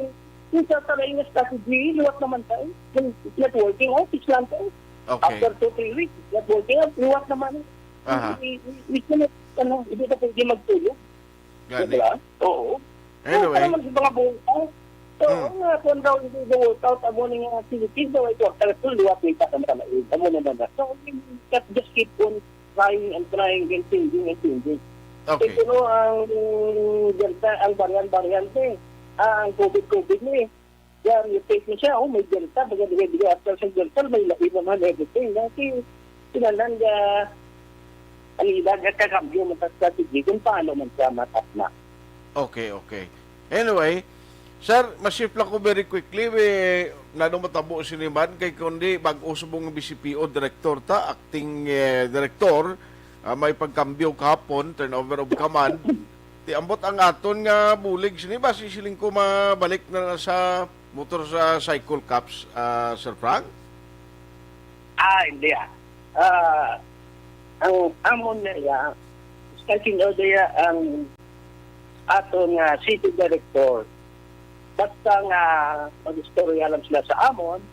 yung sa talay nga strategy, liwat naman tayo. It's not working out, it's not out. Okay. After two, three weeks, it's not working out, liwat naman. Aha. We, we, we cannot, ano, hindi na pwede magtulog. Gani. Diba? Oo. Anyway. Ano naman sa mga buhay? So, Hmm. nga, kung daw hindi the workout, amo ni nga activities daw, ito, ang talagang liwat, may pasamtama, eh, amo naman na. So, just keep on trying and trying and changing and changing. Okay. Ito, no, ang Delta, ang varian-variante, ah, ang COVID-COVID ni, yan, yung take mo siya, oh, may Delta, baga, baga, baga, after sa Delta, may lain naman, everything. Kasi, sinanan nga, ang ilang nagkakambyo man sa strategy kung paano man siya matatna. Okay, okay. Anyway, sir, ma-shift lang ko very quickly. Eh, nano matabo sini man kay kundi bag-o subong nga V C P O director ta, acting, eh, director, ah, may pagkambyo kahapon, turnover of command. Ti ambot ang aton nga bulig sini ba si siling ko mabalik na sa motorcycle cops, ah, Sir Frank? Ah, hindi, ah. Ah, ang amon na iya, starting order iya ang aton nga city director. Basta nga mag-istorya lang sila sa amon,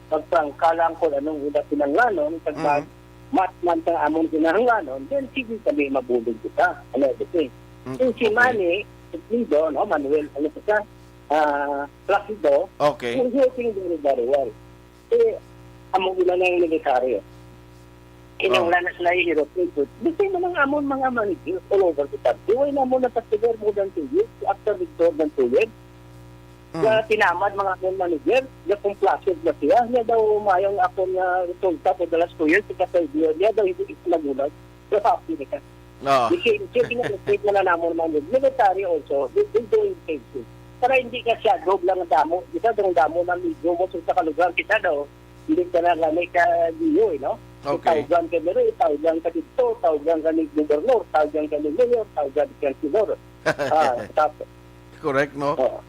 magprangka lang kung anong ila pinanglanon, kag Mm. mag-match man sa amon pinanglanon, then sige kami mabulig kita. Ano, everything. Mm, Kung si okay. Manny, Placido, no, Manuel, ano pa siya? Ah, Placido, Okay. he's working very, very well. Eh, amo gina na yung military, eh. Kinahanglan Oh. na sila i-rotate. Di same man ang amon mga manager all over the country. Why na mo nagpa-stay more than two years? After the more than two years, Mm. nga tinamad mga amon manager, nga complacent na siya. Niya daw mayong akon nga resulta for the last two years, sa third year, niya daw hindi ito nagulag. So, happy na siya. Oo. Di siya, siya gina-rotate na namon manager. Military also, they, they doing the same thing. Para hindi ka siya, doble lang ang damo. Di ba, ang damo na medyo mo sa kalugar, kita daw, hindi ka na gamay ka G O, eh, no? Okay. Tawgan ka diri, tawgan ka dito, tawgan ka ni gobernador, tawgan ka ni mayor, tawgan ka ni senador. Ah, tap-, Correct, no? Oo.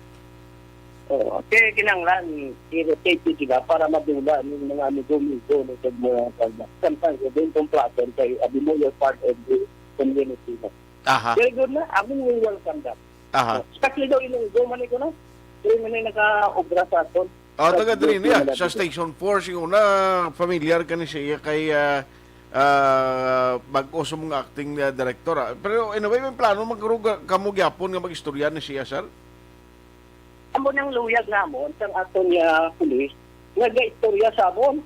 Oo. Kaya kinahanglan, i-rotate yun sila para madula ng mga amigo-amigo, no, sa mga kanya. Sometimes, you don't complain kay abi mo, you're part of the community, no? Aha. Very good na. Ako yung welcome that. Aha. Especially daw yung go man ko, no? Yung man yung naka-obra sa aton. Ah, Sa taga diri niya, Diyos sa na Station four, siguro na familiar ka ni siya kay, ah, ah, bag-o sa mga acting, ah, director, ah. Pero anyway, may plano magkaruga kamo gyapon nga mag-istorya ni siya, sir? Amo nang luyag namon sang aton nga pulis nga gaistorya sa amon.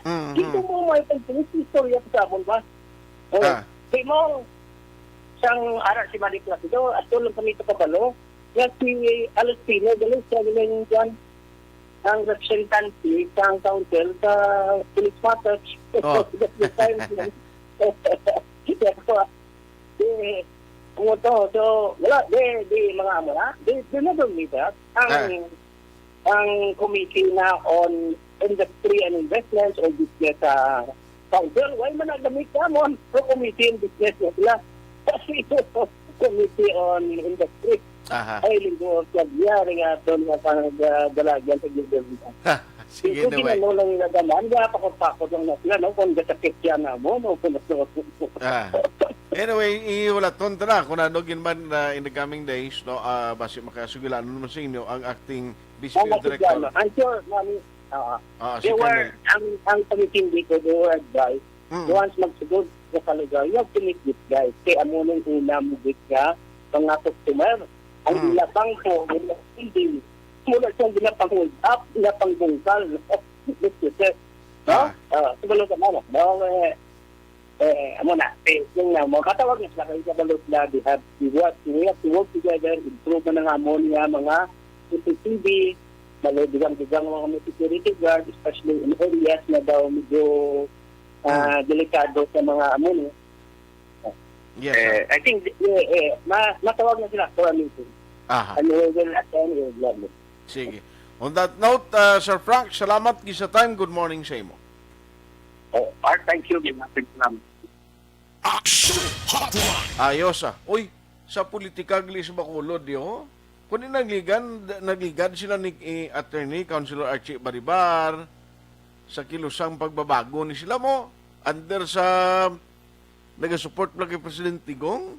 Mm, Dito mm. mo may pagpulis istorya sa amon ba? Oh, Ah. Di mo sang ara si Malik Placido, ato lang kami sa kabalo. Nga si Alestino, galing siya, galing kwan, ang representante sang council sa police matters. Oh. That's the time. Kaya ko, eh, ano to? So, wala, di, di, mga amo na. Di, di na doon, di ba? Ang, Ah. ang committee na on industry and investments or business sa council, why man nagamit ka mo? Pro committee and business na sila. Kasi committee on industry. Aha. Ay, linggo, sa biya, rin nga, doon nga, pang, ah, dalagan sa gobyerno. Sige, Ito anyway. Ginano lang nila gaman, nga pakot-pakot lang na sila, no? Kung gasakit siya na mo, no? Kung ano. Ah. Anyway, ihulaton ta na kung ano gin man, ah, in the coming days, no? Ah, basi makasugilanon naman sa inyo ang acting Vice Mayor Director. Ano, I'm sure, mami, ah, Ah, they si were, Colonel. Ang, ang committee dito, they were advised, Mm. once magsugod ka sa lugar, you have to meet this guy. Kaya amo nung una mo gid ka, mga customer, ang Mm. ila bangko, ila hindi, mula siyang ginapang-hold up, ginapang-bungkal. This is it. No? Ah. Ah, siguro ka na, no? Eh, eh, amo na. Eh, yung na, makatawag na sila kayo sa balot na they have to work, we have to work together, improve na nga mo niya mga C C T V, malubigang-bigang mga security guard, especially in areas na daw medyo, ah, Mm. delikado sa mga amo niya. Yes, sir. Eh, I think, eh, eh, ma-, matawag na sila for a meeting. Aha. And we will attend, we will love it. Sige. On that note, uh, Sir Frank, salamat gid sa time. Good morning sa imo. Oh, Art, thank you. Good morning. Salamat. Action Hotline. Ayos, ah. Uy, sa politika, gili sa Bacolod, yo. Kundi nagligan, nagligad sila ni, eh, Attorney Councilor Archie Baribar sa kilusang pagbabago ni sila mo under sa nagasupport lang kay President Digong.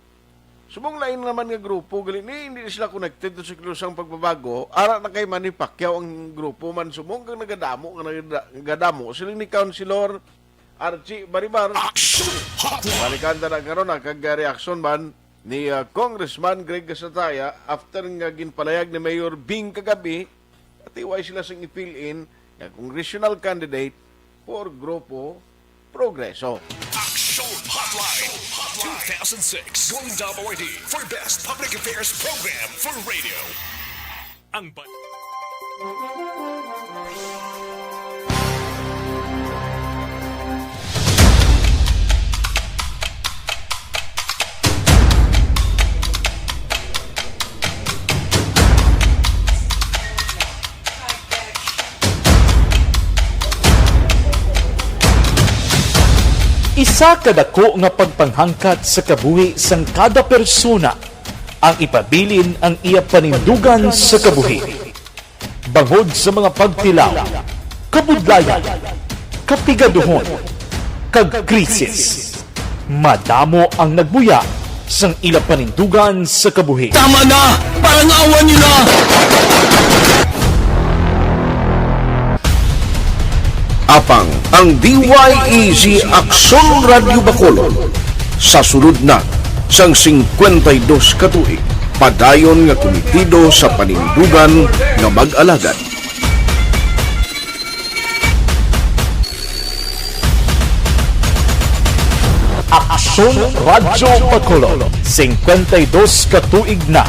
Subong lain naman nga grupo, gali ni, hindi na sila connected to sa kilusang pagbabago. Ara na kay Manny Pacquiao ang grupo man subong kag nagadamo, nga nagada-, nagadamo sila ni Councilor Archie Baribar. Action Hotline. Balikan ta na karon, ah, kag, ah, reaksyon man ni, ah, Congressman Greg Gasataya after nga ginpalayag ni Mayor Bing kagabi, atiway sila sing i-fill in nga congressional candidate for Grupo Progreso. Action Hotline two thousand six Golden Dome Awardee for Best Public Affairs Program for Radio. Ang ban- Isa ka dako nga pagpanghangkat sa kabuhi sang kada persona ang ipabilin ang iya panindugan sa kabuhi. Bangod sa mga pagtilaw, kabudlayan, kapigaduhon, kag krisis, madamo ang nagbuya sang ila panindugan sa kabuhi. Tama na! Parang awa niyo na! Apang ang D Y E Z Aksyon Radyo Bacolod sa sulod na sang singkwenta y dos ka tuig, padayon nga kumitido sa panindugan nga mag-alagad. Aksyon Radyo Bacolod, singkwenta y dos ka tuig na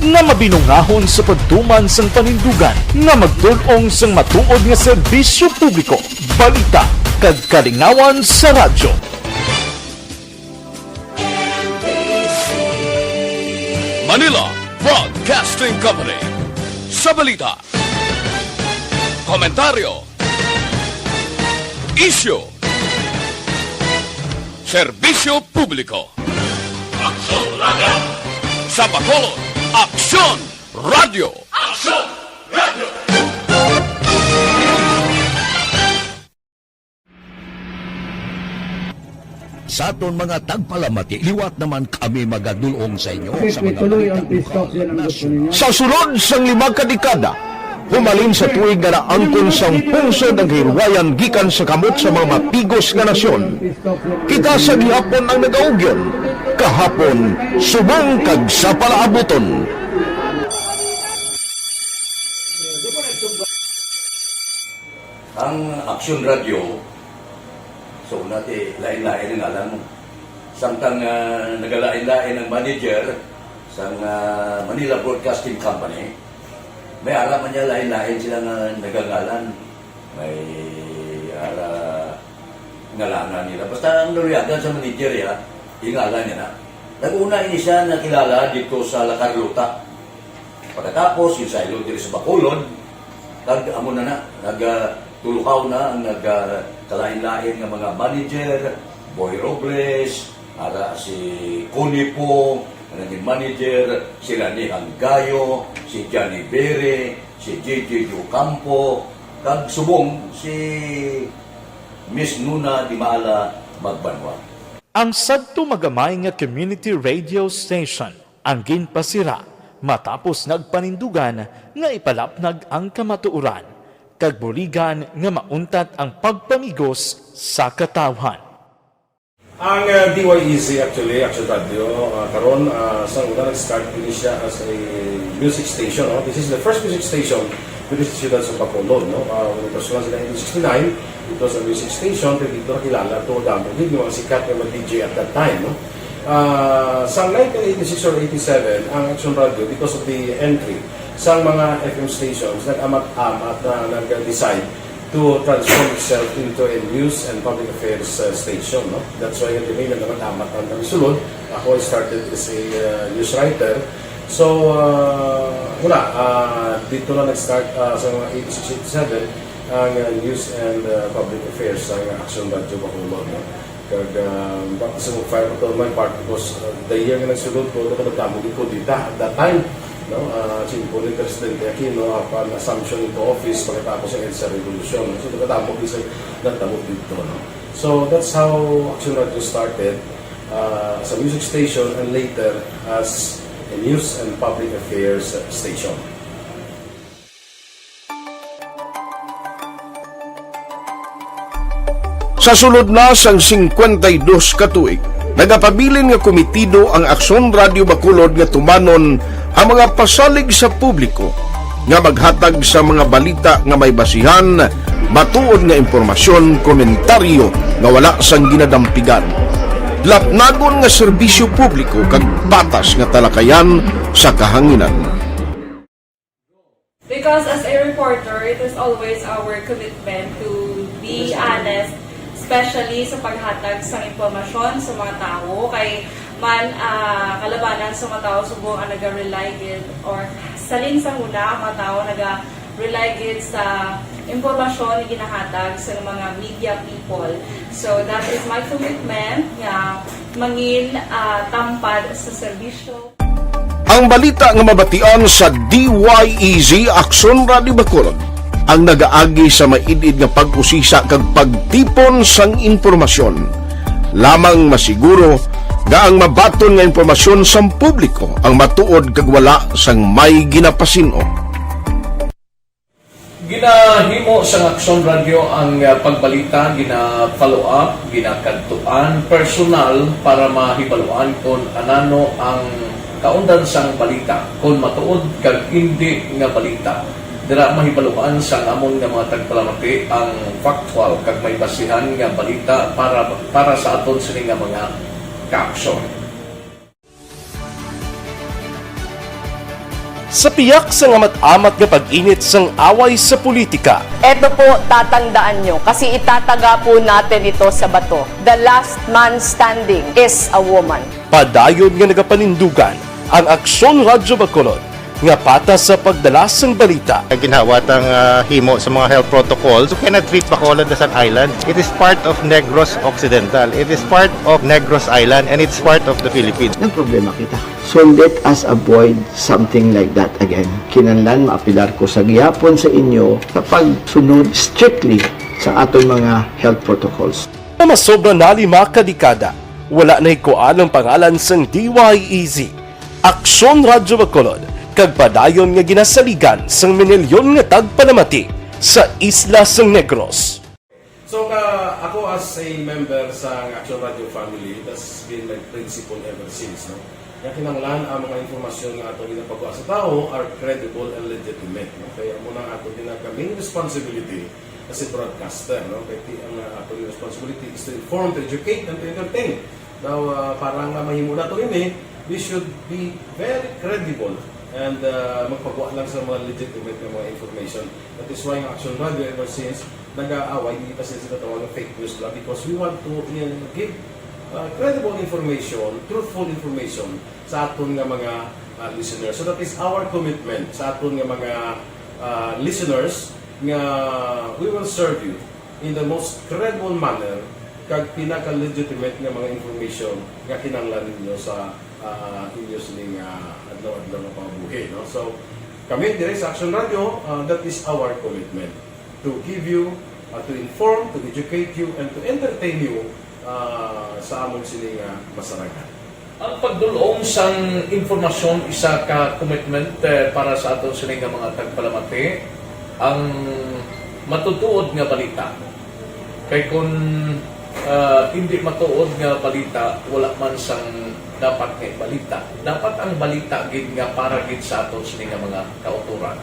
nga mabinungahon sa pagtuman sang panindugan nga magtul-ong sang matuod nga serbisyo publiko, balita, kag kalingawan sa radyo. Manila Broadcasting Company. Sa balita, komentaryo, isyu, serbisyo publiko. Aksyon Radyo. Sa Bacolod, Aksyon Radyo. Aksyon Radyo. Sa aton mga tagpalamati, liwat naman kami magadul-ong sa inyo sa mga balita lokal, nasyonal. Sa sulod sang lima ka dekada, humalin sa tuig nga naangkon sang pungsod ang kahilwayan gikan sa kamot sa mga mapigos nga nasyon, kita sa gihapon ang nagaugyon, kahapon, subong kag sa palaabuton. Ang Aksyon Radyo, so, una ti, lain-lain ang ngalan mo. Samtang, ah, nagalain-lain ang manager sang, ah, Manila Broadcasting Company, may ara man niya lain-lain sila nga nagangalan. May ara ngalanan nila. Basta ang naluyagan sa manager, ya, ingalan niya na. Nag-una ini siya nakilala dito sa La Carlota. Pagkatapos, yung saylo diri sa Bacolod, kag amo na na, nag, ah, tulukaw na ang nag, ah, kalain-lain nga mga manager, Boy Robles, ara si Connie Pong, ang naging manager, si Rani Hanggayo, si Johnny Bere, si J J Ocampo, kag subong si Miss Nuna Di Maala Magbanwa. Ang sadto magamay nga community radio station ang ginpasira matapos nagpanindugan nga ipalapnag ang kamatuoran kag buligan nga mauntat ang pagpamigos sa katawhan. Ang, uh, D Y E Z actually, Action Radio, uh, karon, uh, sa una nag-start ini siya as a music station, no? This is the first music station with the siyudad sa Bacolod, no? Uh, when it was launched in nineteen sixty-nine, it was a music station, kaya dito nakilala to, damo din yung mga sikat na mga D J at that time, no? Ah, sa nineteen eighty-six or eighty-seven, ang Action Radio, because of the entry sa mga F M stations, nag-amat-amat na nag-decide to transform itself into a news and public affairs, uh, station, no? That's why nag-remain na naman amat ang kami sulod. Ako, I started as a, uh, news writer. So, uh, wala, uh, dito na nag-start, uh, sa mga eighty-six, eighty-seven, ang, uh, news and, uh, public affairs sa Action Radio Bacolod, no? Kag, ah, baka sa mag-fire pa to my part because, ah, the year nga nagsulod ko, ito ko nagdamo gid ko dita. At that time, No? Ah, simple ni Presidente Aquino, upon assumption into office pagkatapos ng EDSA Revolution. So, nagkatapos isa nagtabo dito, no? So, that's how Action Radio started, ah, as a music station and later as a news and public affairs station. Sa sulod na sang singkwenta y dos ka tuig, nagapabilin nga komitido ang Aksyon Radio Bacolod nga tumanon ang mga pasalig sa publiko nga maghatag sa mga balita nga may basihan, matuod nga impormasyon, komentaryo nga wala sang ginadampigan, lapnagon nga serbisyo publiko kag patas nga talakayan sa kahanginan. Because as a reporter, it is always our commitment to be honest, especially sa paghatag sa impormasyon sa mga tawo. Kay man, ah, kalabanan sa mga tawo subong ang naga-rely gid or salin sa huna ang mga tawo naga-rely gid sa impormasyon nga ginahatag sa mga media people. So that is my commitment nga mangin ah, tampad sa serbisyo. Ang balita nga mabatian sa D Y E Z Aksyon Radio Bacolod ang nagaagi sa maid-id nga pag-usisa kag pagtipon sang impormasyon. Lamang masiguro nga ang mabaton nga impormasyon sang publiko ang matuod kag wala sang may ginapasin-o. Ginahimo sang Aksyon Radio ang ah, pagbalita, gina-follow up, ginakadtuan personal para mahibaluan kon anano ang kaundan sang balita, kon matuod kag indi nga balita. Dira mahibaluan sang amon nga mga tagpalamati ang factual kag may basihan nga balita para para sa aton sini nga mga kaaksyon. Sa piyak sang amat-amat nga pag-init sang away sa politika, Eto po, tatandaan nyo, kasi itataga po natin ito sa bato. The last man standing is a woman. padayon nga nagapanindugan ang Aksyon Radyo Bacolod nga patas sa pagdala sang balita. Ginhawat ang ah, himo sa mga health protocols. You cannot treat Bacolod as an island. It is part of Negros Occidental. It is part of Negros Island and it's part of the Philippines. Nagproblema kita. So let us avoid something like that again. Kinahanglan maapilar ko sa gihapon sa inyo sa pagsunod strictly sa aton mga health protocols. Nga masobra na lima ka dekada, wala nahikuan ang pangalan sang D Y E Z, Aksyon Radyo Bacolod, kag padayon nga ginasaligan sang minilyon nga tagpalamati sa isla sang Negros. So, ka, ako as a member sa Action Radio family, that's been my principle ever since, no? Nga kinahanglan ang mga impormasyon nga ato ginapagawa sa tawo are credible and legitimate, no? Kaya mo na ato ginaka main responsibility as a broadcaster, no? Kaya ti ang uh, ato responsibility is to inform, to educate, and to entertain. Now, uh, para nga mahimo nato ini, we should be very credible and uh, magpagawa lang sa mga legitimate nga mga information. That is why ang Action Radio ever since nag-aaway, hindi pa sila sa tawag ng fake news lang because we want to uh, give uh, credible information, truthful information sa aton nga mga uh, listeners. So that is our commitment sa aton nga mga uh, listeners nga we will serve you in the most credible manner kag pinaka-legitimate nga mga information nga kinahanglan ninyo sa uh, inyo sining uh, adlaw-adlaw nga pangabuhi, no? So kami dire sa Action Radio, uh, that is our commitment to give you, uh, to inform, to educate you, and to entertain you uh, sa amon sini nga masarangan. Ang pagdul-ong sang impormasyon isa ka commitment eh, para sa aton sini nga mga tagpalamati ang matutuod nga balita. Kay kun ah, hindi matuod nga balita, wala man sang dapat nga balita. Dapat ang balita gid nga para gid sa aton sini nga mga kauturan.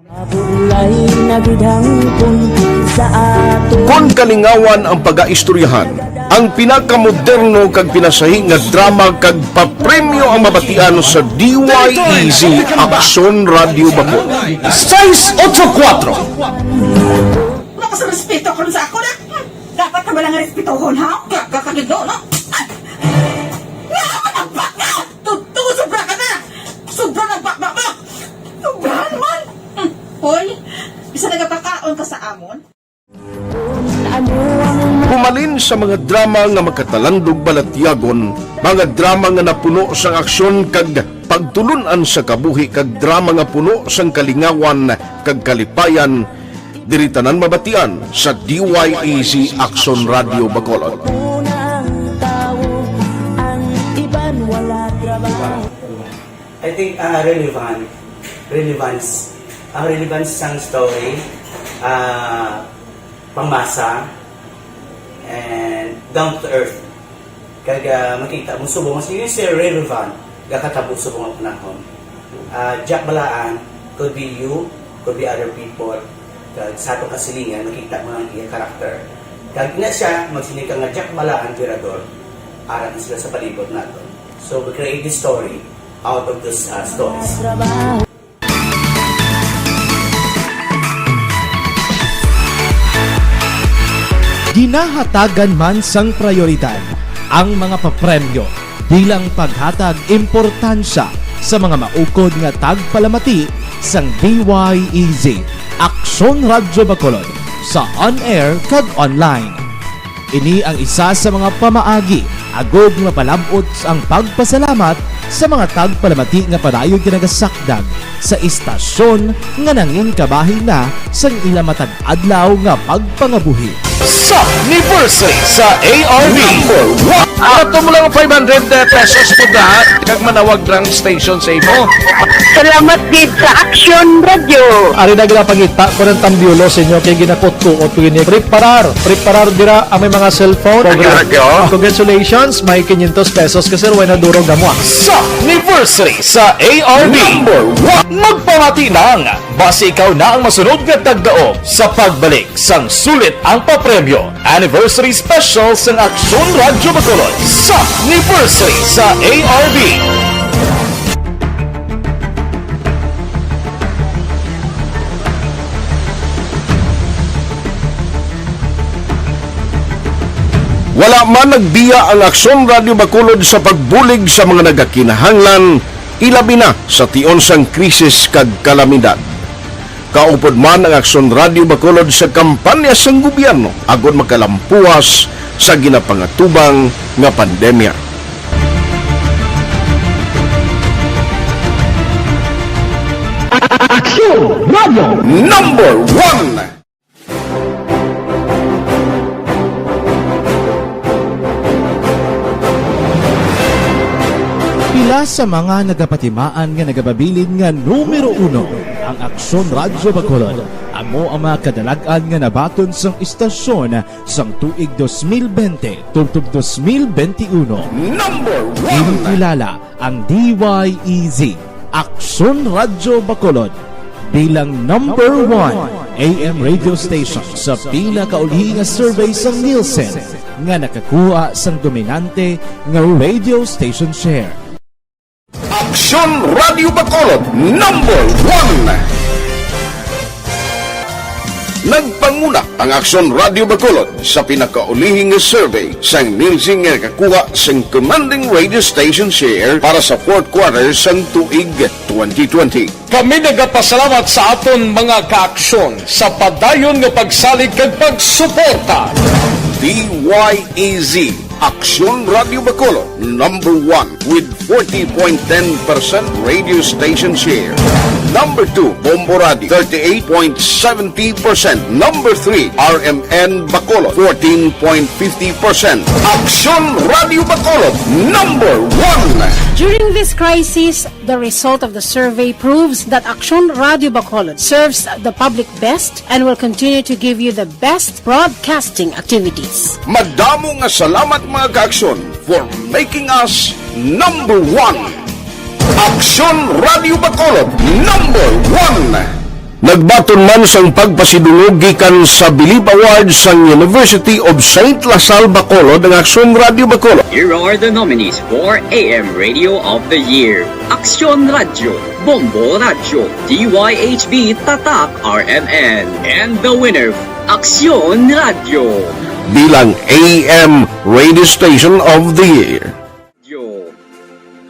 Mabulay na gid hangpon sa ato. Kon kalingawan ang pagaistoryahan, ang pinakamoderno kag pinasahi nga drama kag papremyo ang mabatian sa D Y E Z Aksyon Radio Bacolod. Seis ocho kuatro. Wala ka sa respeto karon sa ako na. Dapat ka ba lang respetohon, ha? Gaga ka gid, no? Ay! Nga naman ang baka! Totoo, sobra ka na! Sobra ng baka mo! Sobra naman! Hmm. Hoy, bisa nagapakaon ka sa amon? Humalin sa mga drama nga makatalandog balatyagon, mga drama nga napuno sang aksyon kag Pagtulun-an sa kabuhi kag drama nga puno sang kalingawan kag kalipayan, diri tanan mabatian sa D Y E Z Aksyon Radyo Bacolod. I think uh, relevant, relevance, ang relevance sang story, uh, pamasa, and down to earth. Kag uh, makita mo subong mas yun siya relevant, gakatabo subong ang panahon. Uh, Jack Balaan could be you, could be other people. Kag sa atong kasilingan, makita mo ang iya karakter. Kag ina siya, magsiling ka nga Jack Balaan, Tirador, aram sila sa palibot nato. So we create this story out of those uh, stories. Ginahatagan man sang prayoridad ang mga papremyo bilang paghatag importansya sa mga maukod nga tagpalamati sang D Y E Z Aksyon Radyo Bacolod sa on-air kag online. Ini ang isa sa mga pamaagi agod nga mapalab-ot ang pagpasalamat sa mga tagpalamati nga padayon ginagasakdag sa istasyon nga nangin kabahin na sang ila matag adlaw nga pagpangabuhi. Sa anniversary sa A R B. Number one. Ato mo lang five hundred pesos po na kag manawag lang station sa imo. Salamat gid sa Aksyon Radyo. Ari na ginapangita ko ng tambiulo sa inyo kay ginakot ko o pwede preparar. Preparar dira ang may mga cellphone. Aksyon Radyo. Congratulations, may quinientos pesos ka sir, way na durog amo. Sa anniversary sa A R B. Number one. Magpamati lang. Basi ikaw na ang masunod nga tagdaog sa pagbalik sang sulit ang papremyo. Anniversary Special sang Aksyon Radyo Bacolod sa anniversary sa A R B. Wala man nagbiya ang Aksyon Radyo Bacolod sa pagbulig sa mga nagakinahanglan, ilabi na sa tion sang krisis kag kalamidad. Kaupod man ang Aksyon Radyo Bacolod sa kampanya sang gobyerno agod makalampuas sa ginapangatubang nga pandemya. Aksyon Radyo Number One. Pila sa mga nagapatimaan nga nagababilin nga numero uno ang Aksyon Radyo Bacolod. Amo ang mga kadalag-an nga nabaton sang istasyon sang tuig dos mil bente tubtob dos mil bente uno. Number one. Ginkilala ang D Y E Z, Aksyon Radyo Bacolod, bilang number one A M radio station sa pinakaulihi nga survey sang Nielsen nga nakakuha sang dominante nga radio station share. Aksyon Radyo Bacolod, number one. Nagpanguna ang Aksyon Radyo Bacolod sa pinakaulihi nga survey sang Nielsen nga nakakuha sang commanding radio station share para sa fourth quarter sang tuig twenty twenty. Kami nagapasalamat sa aton mga kaaksyon sa padayon nga pagsalig kag pagsuporta. D Y E Z, Aksyon Radyo Bacolod, number one with forty point ten percent radio station share. Number two, Bombo Radio, thirty-eight point seventy percent. Number three, R M N Bacolod, fourteen point fifty percent. Aksyon Radyo Bacolod, number one. During this crisis, the result of the survey proves that Aksyon Radyo Bacolod serves the public best and will continue to give you the best broadcasting activities. Madamo nga salamat, mga kaaksyon, for making us number one. Aksyon Radyo Bacolod, number one. Nagbaton man sang pagpasidungog gikan sa Bilib Award sang University of Saint La Salle Bacolod ang Aksyon Radyo Bacolod. Here are the nominees for A M Radio of the Year: Aksyon Radyo, Bombo Radyo, D Y H B Tatak R M N, and the winner, Aksyon Radyo. Bilang A M Radio Station of the Year.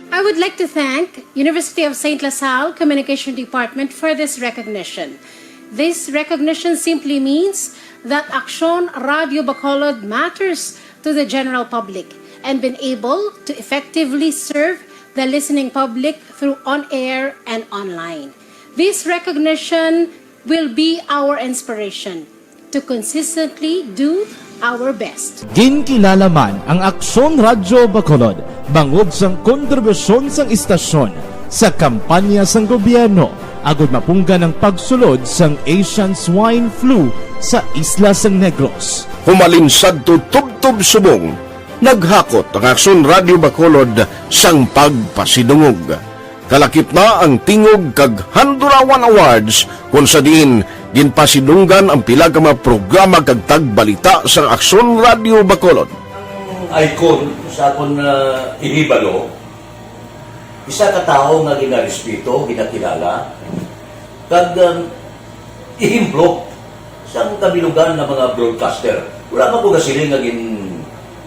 I would like to thank University of Saint La Salle Communication Department for this recognition. This recognition simply means that Aksyon Radyo Bacolod matters to the general public and been able to effectively serve the listening public through on-air and online. This recognition will be our inspiration to consistently do our best. Ginkilala man ang Aksyon Radyo Bacolod bangod sang kontribusyon sang istasyon sa kampanya sang gobyerno agud mapunggan ang pagsulod sang Asian Swine Flu sa isla sang Negros. Humalin sadto tubtob subong, naghakot ang Aksyon Radyo Bacolod sang pagpasidungog. Kalakip na ang Tingog kag Handurawan Awards, kon sa diin ginpasidunggan ang pila ka mga programa kag tagbalita sang Aksyon Radyo Bacolod. Ang icon sa akon, ah, ihibalo, isa ka tawo nga ginarespeto, ginakilala, kag, um, ehemplo sang kabilugan nga mga broadcaster. Wala man ko gasiling nga gin,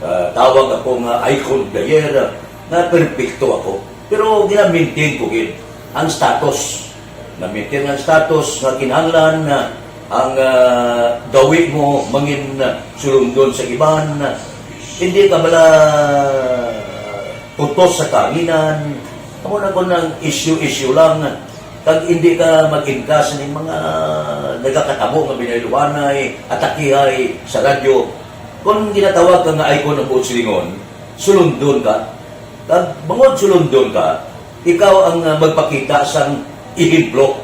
ah, tawag ako nga icon of the year, nga perpekto ako. Pero gina-maintain ko gid ang status. Na-maintain ang status nga kinahanglan na ang, ah, gawi mo mangin, ah, sulundon sa iban. Hindi ka bala putos sa kahanginan. Amo na ko nang issue-issue lang. Kag hindi ka mag-inkas ning mga nagakatabo nga binayluhanay, atakihay sa radyo. Kung ginatawag ka nga icon ng buot silingon, sulundon ka. Kag bangod sulundon ka, ikaw ang, ah, magpakita sang ehemplo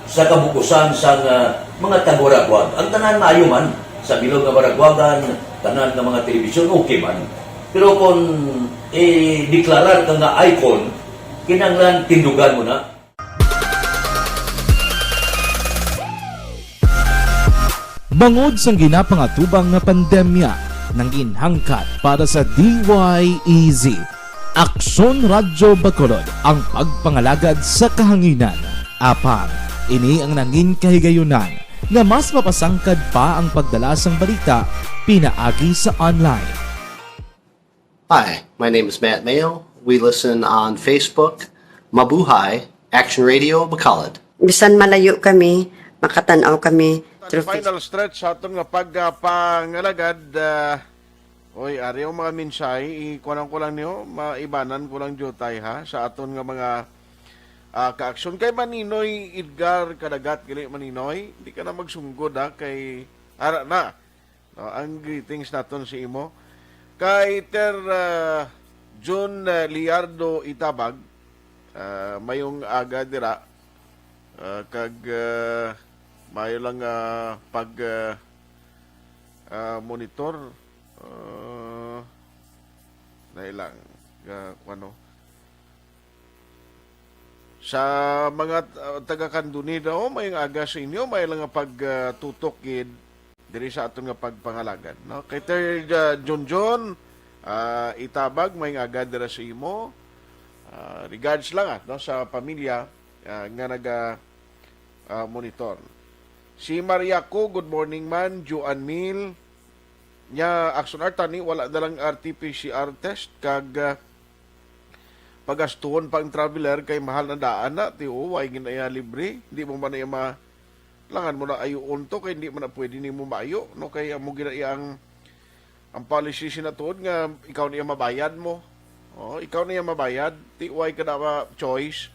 sa kabukusan sang, ah, mga taga-Waraguag. Ang tanan maayo man, sa bilog nga Waraguagan, tanan nga mga telebisyon, okay man. Pero kung i-deklarar ka nga icon, kinahanglan tindugan mo na. Bangod sang ginapangatubang nga pandemya, nangin hangkat para sa D Y E Z, Aksyon Radyo Bacolod ang pagpangalagad sa kahanginan. Apang, ini ang nangin kahigayunan nga mas mapasangkad pa ang pagdala sang balita pinaagi sa online. Hi, my name is Matt Mayo. We listen on Facebook. Mabuhay, Action Radio Bacolod. Bisan malayo kami, makatan-aw kami through Final stretch sa aton nga pagpangalagad. Ah, oy, ari ang mga mensahe. Ikuanan ko lang niyo, maibanan ko lang diutay, ha, sa aton nga mga, ah, kaaksyon. Kay Maninoy Edgar Kadagat, gali, Maninoy, di ka na magsunggod, ha, kay ara na. No, ang greetings naton sa imo. Kay Ter, ah, Jun, ah, Liardo Itabag, ah, mayong aga dira. Ah, kag, ah, mayo lang, ah, pag, ah, ah, monitor. Ah, na ilang, ah, ano, Sa mga, uh, taga Candoni daw, may aga sa inyo, may lang nga pag, uh, tutok gid diri sa aton nga pagpangalagad, no? Kay Ter, uh, Junjun, uh, Itabag, may aga dira sa imo. Uh, regards lang, ah, no, sa pamilya, uh, nga naga, uh, monitor. Si Maria Co, good morning man, Joan Mil. Nya, Action Art, tani, wala na lang R T P C R test, kag, uh, pagastuhon pa ang traveler kay mahal na daan na, ti, o, way gina iya libre, di mo man iya ma-, langan mo na ayuon to, kay hindi man na pwede nimo maayo, no? Kay amo gina iya ang, ang policy sinatuod nga ikaw na iya mabayad mo. O, ikaw na iya mabayad, ti, way ka na ma-, choice.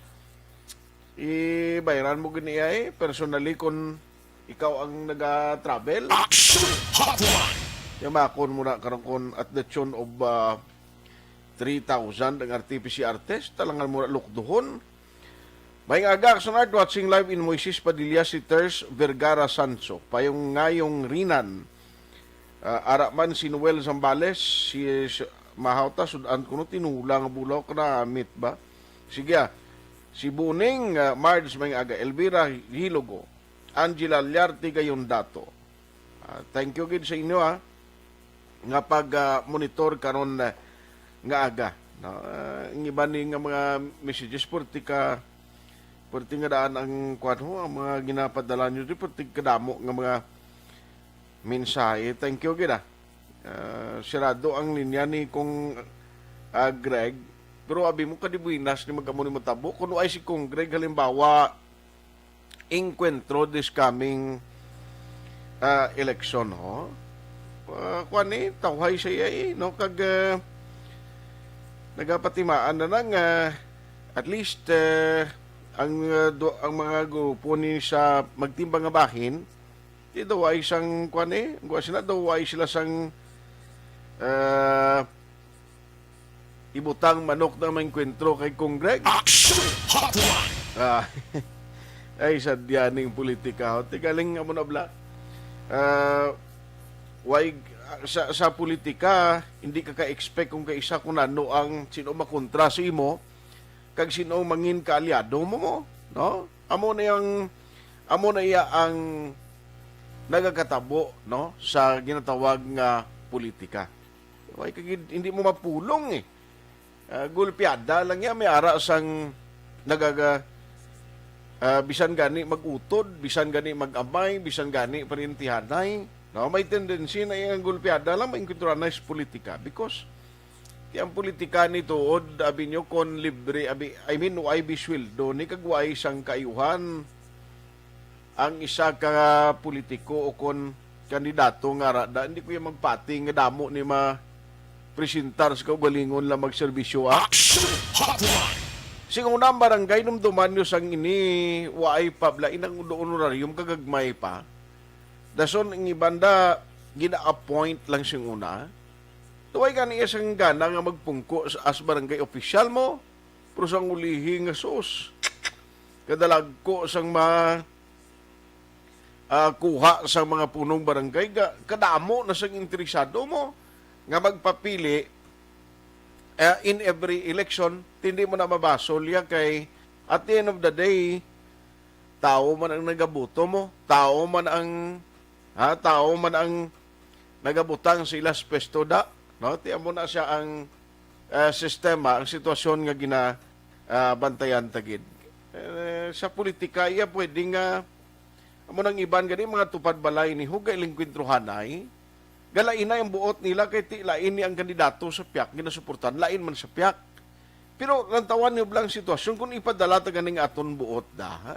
Ibayran mo gina iya, eh, personally, kung ikaw ang naga-travel. Action Hotline! Yamakon mo na karon kung at the tune of, uh, three thousand ang R T P C R test, talangan mo na lukduhon. May aga, Action Art, watching live in Moises Padilla, si Ters Vergara Sancho, Payong Ngayong Rinan, ah, ara man si Noel Zambales, si, si Mahawta, sudan kuno tinula nga bulaw, kanamit ba? Sige, ah. Si Buning, ah, Marge, may aga, Elvira Hilogo, Angela Liarte Gayondato. Ah, thank you gid sa inyo, ah, nga pag, ah, monitor karon, ah, nga aga, no? Ah, ang iba ni nga mga messages, purti ka, purti nga daan ang, kuwan ho, ang mga ginapadala nyo di, purti kadamo nga mga mensahe. Thank you gid, ah. Ah, sirado ang linya ni Kong, ah, Greg. Pero abi mo, kadi buenas ni mag-amo ni matabo. Kung ay si Kong Greg, halimbawa, encuentro this coming, ah, election, ho? Ah, kuwan ni, tawhay sa iya, eh, no? Kag, ah, nagapatimaan na lang, ah, at least, eh, ang, ah, do-, ang mga grupo ni sa magtimbang nga bahin, di daw ay isang, kwan eh, ang kuwan sila, daw ay sila sang, ah, ibutang manok na maengkwentro kay Kong Greg. Action Hotline! Ah, ay, sadya ning politika. O, ti galing amo na bla. Ah, why, sa, sa politika, hindi ka ka-expect kung kaisa kung ano ang sino makontra sa imo, kag sino ang mangin kaalyado mo, mo, no? Amo na yang, amo na iya ang nagakatabo, no, sa ginatawag nga politika. Why ka gid, hindi mo mapulong eh. Ah, gulpiada lang niya, may ara sang nagaga, ah, bisan gani mag-utod, bisan gani mag-amay, bisan gani parintihanay. No, may tendency na iyang gulpiada lang maengkwentro anay sa politika because ti ang politika ni tuod, abi nyo, kon libre, abi, I mean, way bisweldo ni kag way sang kaayuhan ang isa ka politiko o kon kandidato nga ara da, hindi ko yung magpati nga damo ni ma-presentar sa kaugalingon lang magserbisyo, ah. Action Hotline! Sing una, ang barangay, numduman nyo sang ini, waay pa bla, inang do honorarium kagagmay pa. Dason, ang iban da, gina-appoint lang sing una. Tuway gani iya sang gana nga magpungko sa, as barangay official mo, pero sang ulihi nga sus. Kadalagko sang ma, ah, kuha sang mga punong barangay, ga-, kadamo na sang interesado mo nga magpapili, eh, in every election, hindi mo na mabasol ya kay at the end of the day, tao man ang nagaboto mo, tao man ang, ha, tao man ang nagabutang sa ilas pwesto da, no? Ti amo na siya ang, eh, sistema, ang sitwasyon nga gina, ah, bantayan ta gid. Eh, sa politika, iya pwede nga, amo nang iban gani, mga tupad balay ni Huga Ilingkwentruhanay, galainay ang buot nila kay ti lain ni ang kandidato sa piak, ginasuportan, lain man sa piak. Pero lantawan niyo lang sitwasyon kung ipadala ta ganing aton buot da, ha?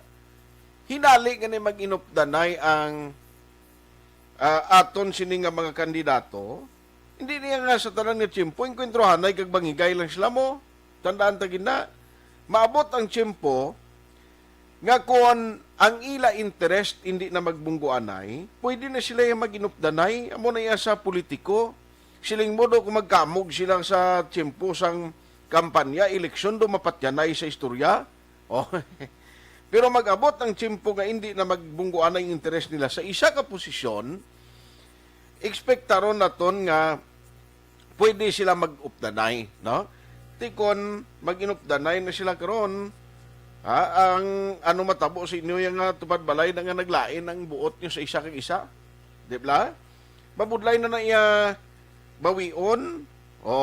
Hinali gani mag-inupdanay ang, ah, aton sini nga mga kandidato. Hindi niya nga sa tanan nga tiyempo, engkwentrohanay kag bangigay lang sila mo. Tandaan ta gid na, maabot ang tiyempo nga kon ang ila interest hindi na magbunggoanay, pwede na sila yung mag-inupdanay. Amo na iya sa politiko. Siling mo do kung magkamog sila sa tiyempo sang kampanya, eleksyon, do mapatyanay sa istorya. Oh. Pero mag-abot ang tiyempo nga hindi na magbunggoanay ang interes nila sa isa ka posisyon, ekspektaron naton nga pwede sila mag-updanay, no? Ti kon mag-inupdanay na sila karon, ha, ang ano matabo sa inyo yang, ah, tupad balay na nga naglain ang buot nyo sa isa kag isa? Di ba? Mabudlay na na iya bawion. O,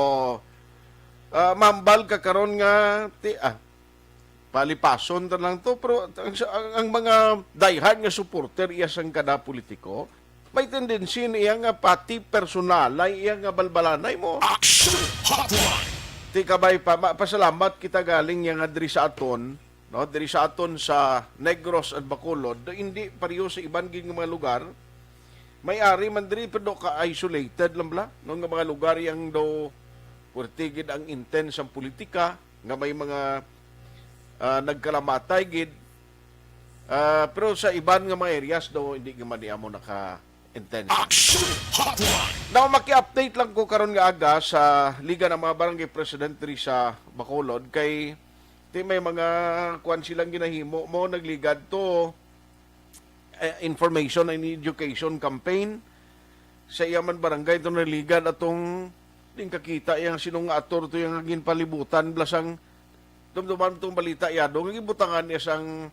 ah, mambal ka karon nga ti, ah, palipason ta lang to, pero ang, ang, ang mga diehard nga supporter iya sang kada politiko, may tendency niya nga pati personalay iya nga balbalanay mo. Action Hotline! Ti kabay pa, ma-, pasalamat kita galing niya nga diri sa aton, no? Diri sa aton sa Negros and Bacolod, do hindi pareho sa iban gid nga mga lugar. May ari man diri, pero ka isolated lang bala, no, nga mga lugar yang do puwerte gid ang intense ang politika, nga may mga, ah, nagkalamatay gid. Ah, pero sa iban nga mga areas daw, hindi naman niya mo naka-intense. Action Hotline! Now, maki-update lang ko karon nga aga sa Liga ng mga Barangay President diri sa Bacolod kay ti may mga kuan silang ginahimo mo, nagligad to, eh, information and education campaign sa iya man barangay to, nagligad atong din kakita yang sinong nga ator to yang ginpalibutan blasang dumduman tong balita yado nga gibutangan niya sang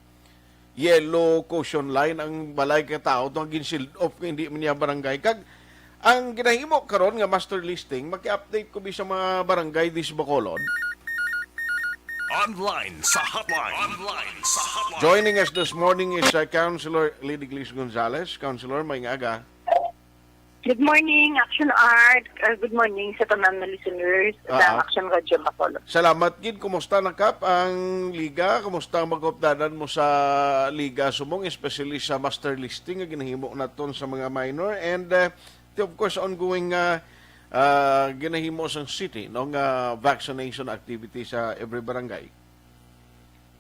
yellow caution line ang balay ka tao to nga gin-sealed off nga hindi man niya barangay. Kag ang ginahimo karon nga master listing, maki-update ko bi sa mga barangay dis Bacolod. Online sa hotline. Online sa hotline. Joining us this morning is, uh, Councilor Lady Glis Gonzalez. Councilor, may nga aga. Good morning, Action Art. Uh, good morning sa tanan na listeners sa Ah, ah. Action Radio Bacolod. Salamat gid. Kumusta na, Kap, ang liga? Kumusta ang magkupdanan mo sa liga sumong, especially sa master listing nga ginahimo naton sa mga minor? And, uh, of course, ongoing, uh, ah, ginahimo sang city, no, nga vaccination activity sa every barangay?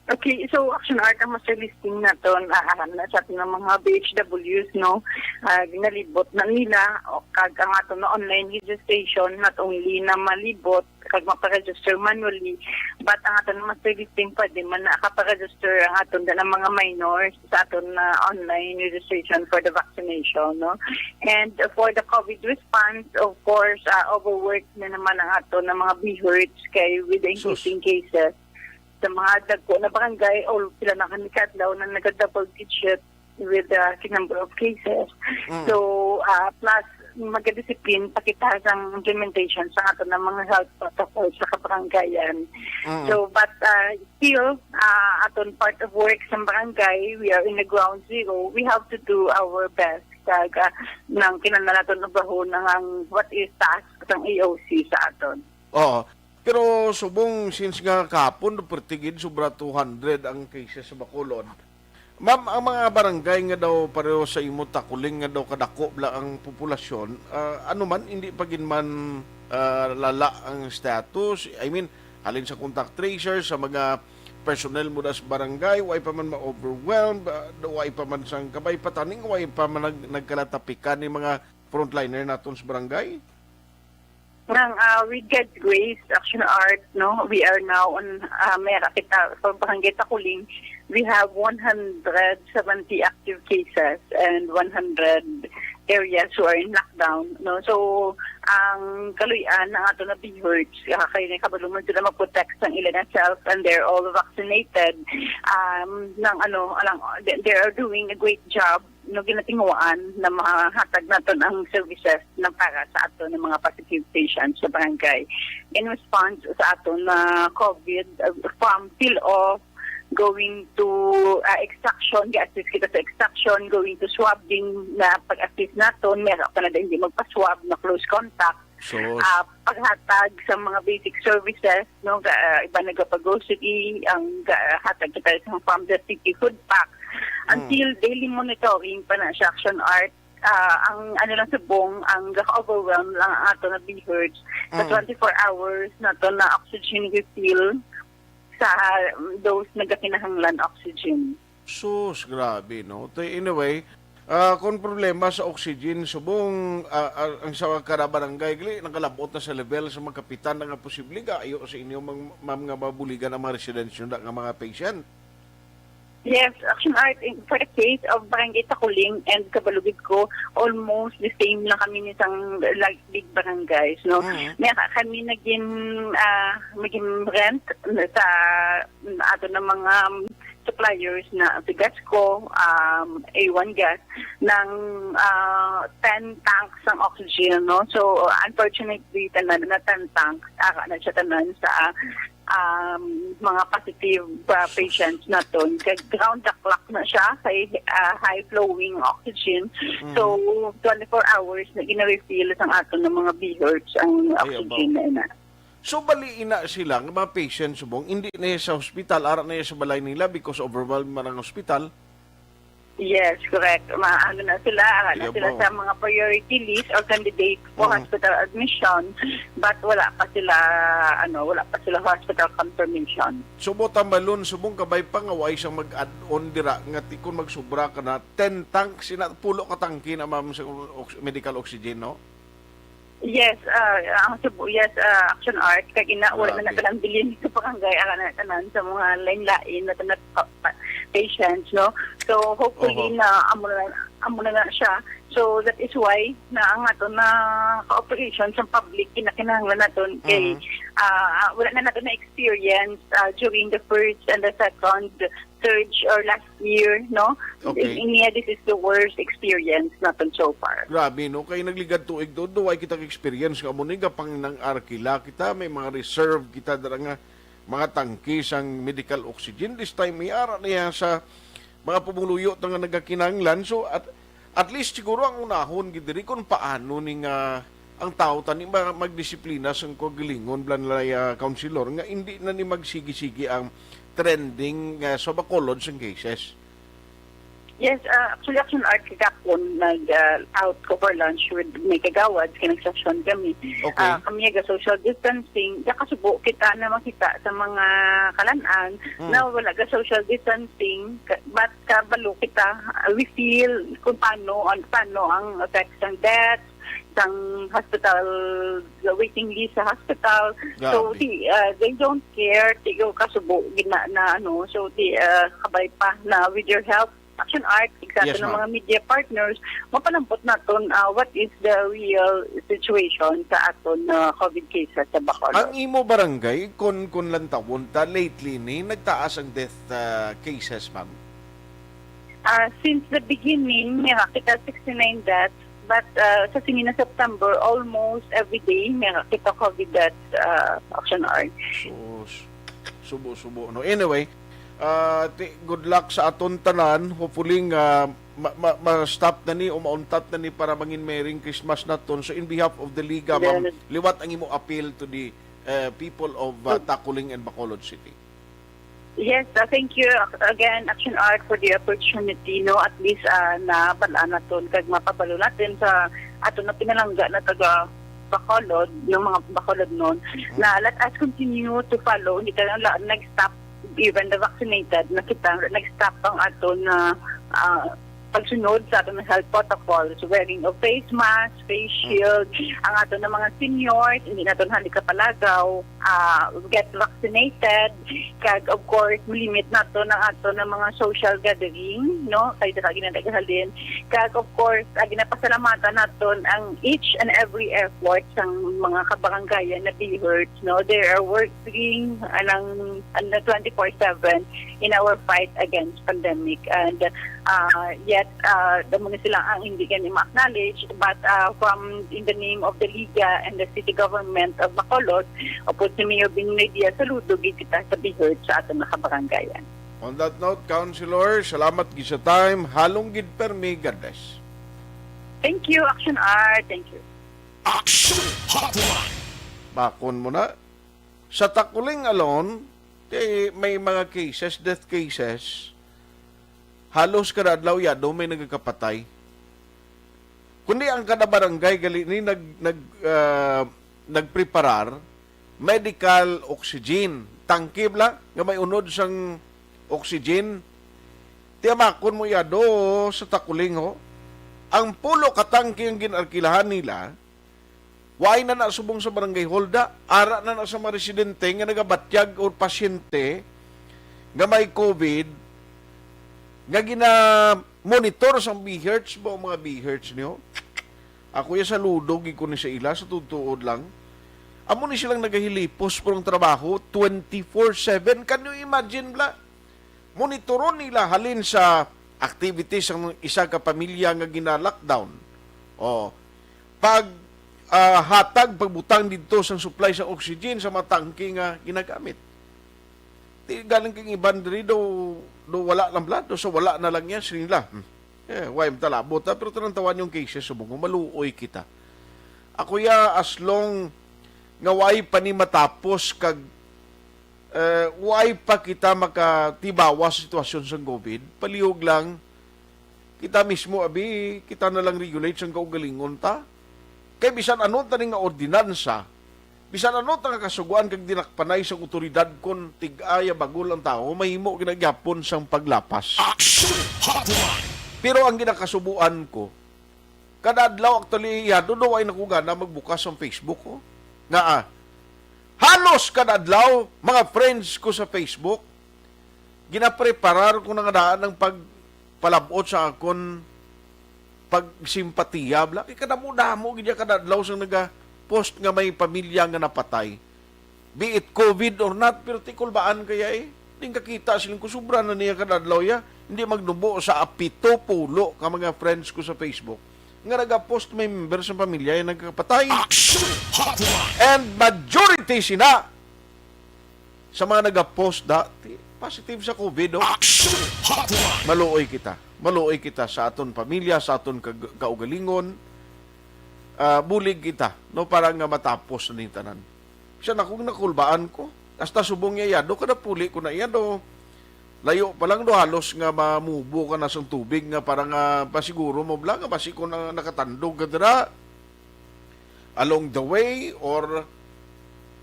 Okay, so Action Art, ang master listing naton, ah, ah, na sa aton nga mga B H Ws, no, ah, ginalibot na nila, o, kag ang aton na online registration, not only na malibot kag maparegister manually, but ang aton na master listing, pwede man na kaparegister ang aton na mga minors sa aton na online registration for the vaccination, no? And for the COVID response, of course, ah, overworked na naman ang aton na mga BHERTs kay with the Sus. increasing cases. Sa mga dagko na barangay, all sila na kami kadlaw na naga-double digit with the number of cases. Mm. So, ah, plus, magadisiplin pa kita sa implementation sa aton na mga health protocol sa kabarangayan. Mm. So, but, ah, still, ah, aton part of work sa barangay, we are in the ground zero. We have to do our best. Kag, ah, nang kinahanglan naton ubahon ang, ang what is task sang A O C sa aton. Oo. Pero subong, since nga kahapon, perti gid sobra two hundred ang cases sa Bacolod. Ma'am, ang mga barangay nga daw pareho sa imo, Takuling, nga daw kadako bala ang populasyon, ah, ano man, hindi pa gid man, ah, lala ang status? I mean, halin sa contact tracer, sa mga personnel mo da sa barangay, way pa man ma-overwhelm, ah, way pa man sang kabay pataning, way pa man nag-, nagkalatapikan ni mga frontliner naton sa barangay? Nang, ah, with God's grace, Action Art, no, we are now on, ah, may ara kita, for Barangay Takuling, we have one hundred seventy active cases and one hundred areas who are in lockdown, no. So, ang kaluy-an ng ato na BHERTs, ah, kay nakabalo man sila mag-protect sang ila na self and they're all vaccinated. Um, nang ano, alang, they, they are doing a great job, no, ginatinguhaan na mahatag naton ang services na para sa ato ng mga positive patients sa barangay. In response sa ato na COVID, uh, from peel off, going to, uh, extraction, ga-assist kita sa extraction, going to swabbing na pag-assist naton, meron ka na din hindi magpa-swab na close contact. Sus. Ah, paghatag sa mga basic services, no, ga-, ah, iba nagapag-grocery, ang ga-, hatag kita sa from the city food pack. Mm. Until daily monitoring pa na siya, Action Art, ah, ang ano lang subong, ang ga-overwhelm lang ang ato na BHERTs sa Mm. twenty-four hours nato na oxygen refill sa, um, those nagakinahanglan oxygen. Sus, grabe, no? Te, anyway, ah, kung problema sa oxygen, subong, ah, ah, ang sa kada barangay, gali, nakalabot na sa level sa mga kapitan na nga posible, gaayo sa inyo, mang-, ma'am, nga mabuligan ang mga residents nyo na nga mga patient. Yes, Action Art, in, for the case of Barangay Takuling and Kabalugid ko, almost the same lang kami ni sang, like, big barangays, no? Mm. May ka-, kami naging, ah, naging rent sa, mm, ato na mga, um, suppliers na Gasco, um, A one Gas, ng, ah, ten tanks ng oxygen, no? So, unfortunately, tanan na ten tanks, ara na siya tanan sa, um, mga positive, uh, patients naton. Kay round the clock na siya, kay, uh, high flowing oxygen. Mhm. So, twenty-four hours na gina-refill sang aton ng mga BHERTs ang Ay, oxygen abaw. na ina. So, bali ina sila, nga mga patients, subong, hindi na sa hospital, ara na sa balay nila because overwhelmed man ang hospital. Yes, correct. Ma-, ano na sila, ara na Iya sila ba? sa mga priority list or candidate for Mm. hospital admission, but wala pa sila, ano, wala pa sila hospital confirmation. So, mo tambalon, subong kabay pa nga way siyang mag-add-on dira, nga ti-, kung magsubra ka na, ten tanks, ina, pulo ka tangke na, ma'am, sa ox-, medical oxygen, no? Yes, ah, ang subo, yes, ah, Action Art, kag ina, wala na Grabe. na tanan bilin sa barangay, ara na tanan sa mga lain-lain na tanan pa, pa, patients, no? So, hopefully Oho. na amo na, amo na na siya. So, that is why na ang ato na cooperation sa public, kinakinahanglan naton kay, Mhm. ah, wala na nato na experience, ah, during the first and the second surge or last year, no? Okay. In, in niya, this is the worst experience naton so far. Grabe, no? Kay nagligad tuig to, duway kitang experience nga amo ni, gapang nang arkila kita, may mga reserve kita dira nga mga tangke sang medical oxygen. This time, iara niya sa mga pumuluyo ta nga nagakinahanglan. So, at, at least siguro ang unahon gid diri kung paano ni nga ang tao tani ma-, magdisiplina sang kaugalingon, Blanlay, ah, Councilor, nga hindi na ni magsigi-sigi ang trending, ah, sa Bacolod sang cases. Yes, uh, actually, Action Art, kagahapon nag, uh, out ko for lunch with my kagawad, kay nag-session kami. Okay. Uh, kami ga social distancing, nakasubo kita na makita sa mga kalan-an Mm. na wala ga social distancing, ka- but kabalo kita, uh, we feel kung paano, ang, paano ang effects ng death, sang hospital, waiting list sa hospital. So, Grabe. Di, uh, they don't care, di ko kasubo, gina, na ano, so, di, uh, kabay pa na with your help, Action Art, exacto Yes, ng ma'am. mga media partners, mapalambot naton, uh, what is the real situation sa aton, uh, COVID cases sa Bacolod. Ang imo barangay, kung, kung lantawon ta, lately ni, nagtaas ang death, uh, cases, ma'am? Uh, since the beginning, may kita sixty-nine deaths, but, uh, sa sini na September, almost every day, may kita COVID deaths, uh, Action Art. So, s- subo-subo, no? Anyway, uh, ti- good luck sa aton tanan. Hopefully nga ma- ma- ma-stop na ni o mauntat na ni para mangin Merry Christmas naton. So in behalf of the Liga, ma'am, Yes. liwat ang imo appeal to the uh, people of uh, Taculing and Bacolod City. Yes, uh, thank you again, Action Art, for the opportunity, no? At least, uh, nabal-an naton kag mapabalo natin sa ato na pinalangga na taga Bacolod, ng mga Bacolod noon, na let us continue to follow. Hindi tayo la- nag-stop, even the vaccinated, na kita nag-stop ang ato na ah, pagsunod sa aton health protocols, wearing of face mask, face Mm. shield, ang ato na mga seniors, hindi naton hali kapalagaw, ah, get vaccinated, kag of course, limit naton ang ato na mga social gathering, no? Kay dira ginadagahalin. Kag of course, ah, ginapasalamatan naton ang each and every effort sang mga kabarangayan na BHERTs, no? They are working anang, anang twenty-four seven in our fight against pandemic. And, uh, yet, uh, damo na sila ang hindi gani ma-acknowledge. But, uh, from, in the name of the Liga and the city government of Bacolod, upod si Mayor Bing Nadia, saludo gid kita sa BHERT sa aton mga kabarangayan. On that note, Councilor, salamat gid sa time. Halong gid permi, God bless. Thank you, Action Art. Thank you. Action Hotline. Bakon mo na. Sa Taculing alone, kay may mga cases, death cases, halos kada adlaw yado may nagakapatay. Kundi ang kada barangay gali ni nag, nag, ah, nagpreparar medical oxygen. Tangke bala nga may unod sang oxygen. Tiyamakon mo yado sa Taculing, ho. Ang pulo ka tangke ang ginarkilahan nila, waay na na subong sa barangay holda, ara na na sa mga residente nga nagabatyag o pasyente nga may COVID nga gina-monitor sang BHERTs ba ang mga BHERTs niyo. Ako ya saludo gid ko ni sa ila sa tutuod lang. Amo ni silang nagahilipos pero ang trabaho twenty-four seven. Can you imagine, bla? Monitoron nila halin sa activities ang isa ka pamilya nga gina-lockdown. O, pag, ah, hatag, pagbutang didto sang supply sa oxygen sa mga tangke nga ginagamit. Di galing kang iban diri do, do wala lang bala, do sa wala na lang yan, sila nila. Hmm. Eh, way matalabot, ha? Pero tanang tawan yung cases, subong ko, maluoy kita. Ako ya, as long nga way pa ni matapos kag, eh, way pa kita makatibawa sa sitwasyon sa COVID, palihog lang, kita mismo, abi, kita na lang regulate sang kaugalingon ta. Kay bisan ano ta ni nga ordinansa, bisan ano ta nga kasugoan kag dinakpanay sang otoridad, kon tig-a ya bagol ang tawo, mahimo ginagyapon sang paglapas. Action Hotline. Pero ang ginakasubuan ko, kada adlaw actually, yado do, ay nako gana magbukas ang Facebook ko. Nga, ah, halos kada adlaw, mga friends ko sa Facebook, ginapreparar ko na nga daan ang pagpalabot sa akon pagsimpatiya, bla. Kay kadamo-damo gid ya kada adlaw sang naga-post nga may pamilya nga napatay. Be it COVID or not, pero tikulbaan kaya eh. Di kakita siling ko, sobra na niya kada adlaw ya. Hindi magnubo sa apito pulo ka mga friends ko sa Facebook nga nagapost may member sa pamilya yung nagkapatay. Action Hotline. And majority sina sa mga nagapost dati, positive sa COVID, oh. Action Hotline. Maluoy kita. Maluoy kita sa aton pamilya, sa aton kag-, kaugalingon. Ah, bulig kita, no, para nga matapos na ning tanan. Siya na kung nakulbaan ko. Hasta subong niya yado, kada puli ko na iya, do. Layo pa lang do halos nga mamubo ka na sang tubig nga para nga pasiguro mo bala nga basi ko na nakatandog ka dira along the way or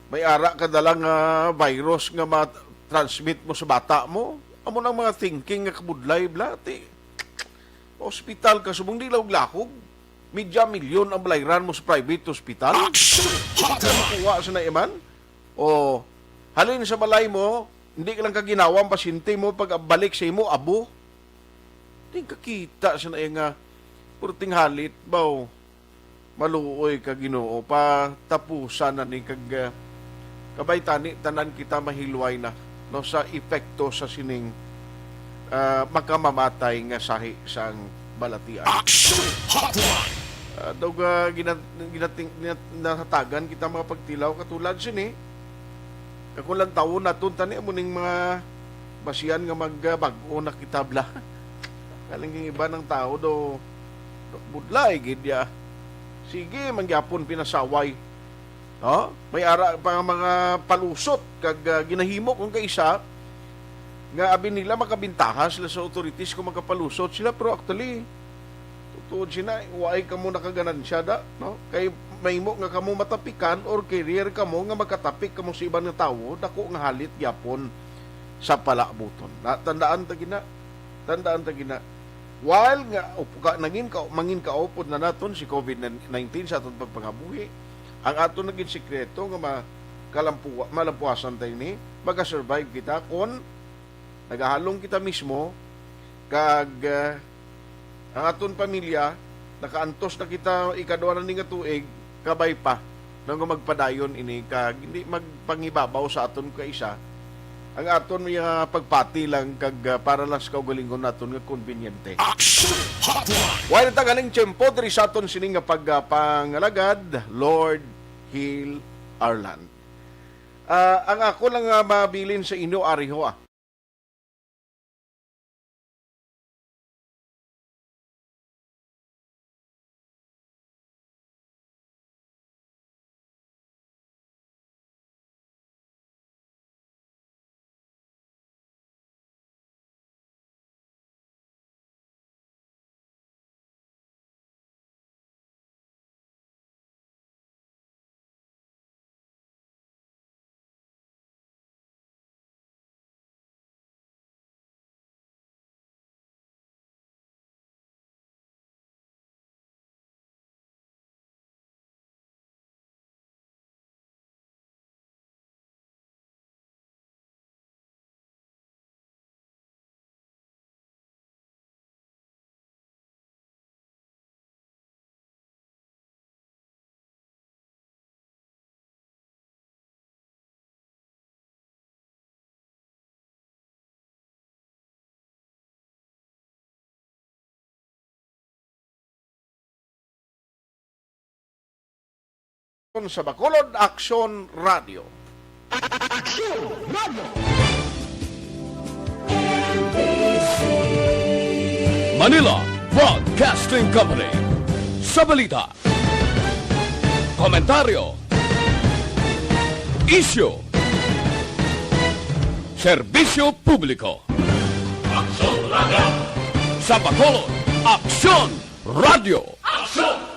may ara ka dala nga virus nga ma-transmit mo sa bata mo. Amo nang mga thinking nga kabudlay bala ti. Hospital ka subong di lahog-lahog. Media milyon ang balayran mo sa private hospital. Action! Hot Kuha sa naiman. O halin sa balay mo, hindi ka lang kaginawa ang pasyente mo pag balik sa imo, abo. Di kakita sa na nga purting halit, baw. Maluoy ka, Ginoo, patapusan na ni kag, ah, kabay tani tanan kita mahilway na, no, sa epekto sa sining, ah, makamamatay nga sahi sang balatian. Action Hotline! Ah, daw, ah, gina-, ginating-, ginat-, nahatagan kita mga pagtilaw katulad sini. Kung lantawon naton tani amo ning mga basihan nga magbag-o na kita bala. Kaling ang iba ng tao do, do budlay gid ya. Sige, mangyapon pinasaway. No? May ara pa nga mga palusot kag, ah, ginahimo kung kaisa nga abi nila makabintaha sila sa authorities kung makapalusot sila, pero actually tuod sina, waay kamo nakaganansya da, no? Kay mahimo nga kamo matapikan or carrier kamo nga makatapik kamo sa iban nga tawo, dako nga halit gyapon sa palaabuton. Na, tandaan ta gina, tandaan ta gina. While nga up-, ka, nangin ka, mangin kaupod na naton si covid nineteen sa aton pagpangabuhi, ang aton naging sikreto nga makalampuwa-, malampuasan tayo ni, makasurvive kita kon nagahalong kita mismo kag, ah, ang aton pamilya, nakaantos na kita ikadwa na ni nga tuig, kabay pa, no, nga magpadayon ini, kag hindi magpangibabaw sa aton kaisa, ang aton nga pagpati lang kag, ah, para lang sa kaugalingon naton nga konbinyente. Action Hotline! Wala ta galing tiyempo diri sa aton sini nga pagpangalagad, Lord, heal our land. Ah, ang ako lang nga mabilin sa inyo, ari ho, ah. Sa Bacolod, Aksyon Radio. Aksyon Radio. Manila Broadcasting Company. Sa balita, komentaryo, isyu, serbisyo publiko. Aksyon Radio. Sa Bacolod, Aksyon Radio. Aksyon!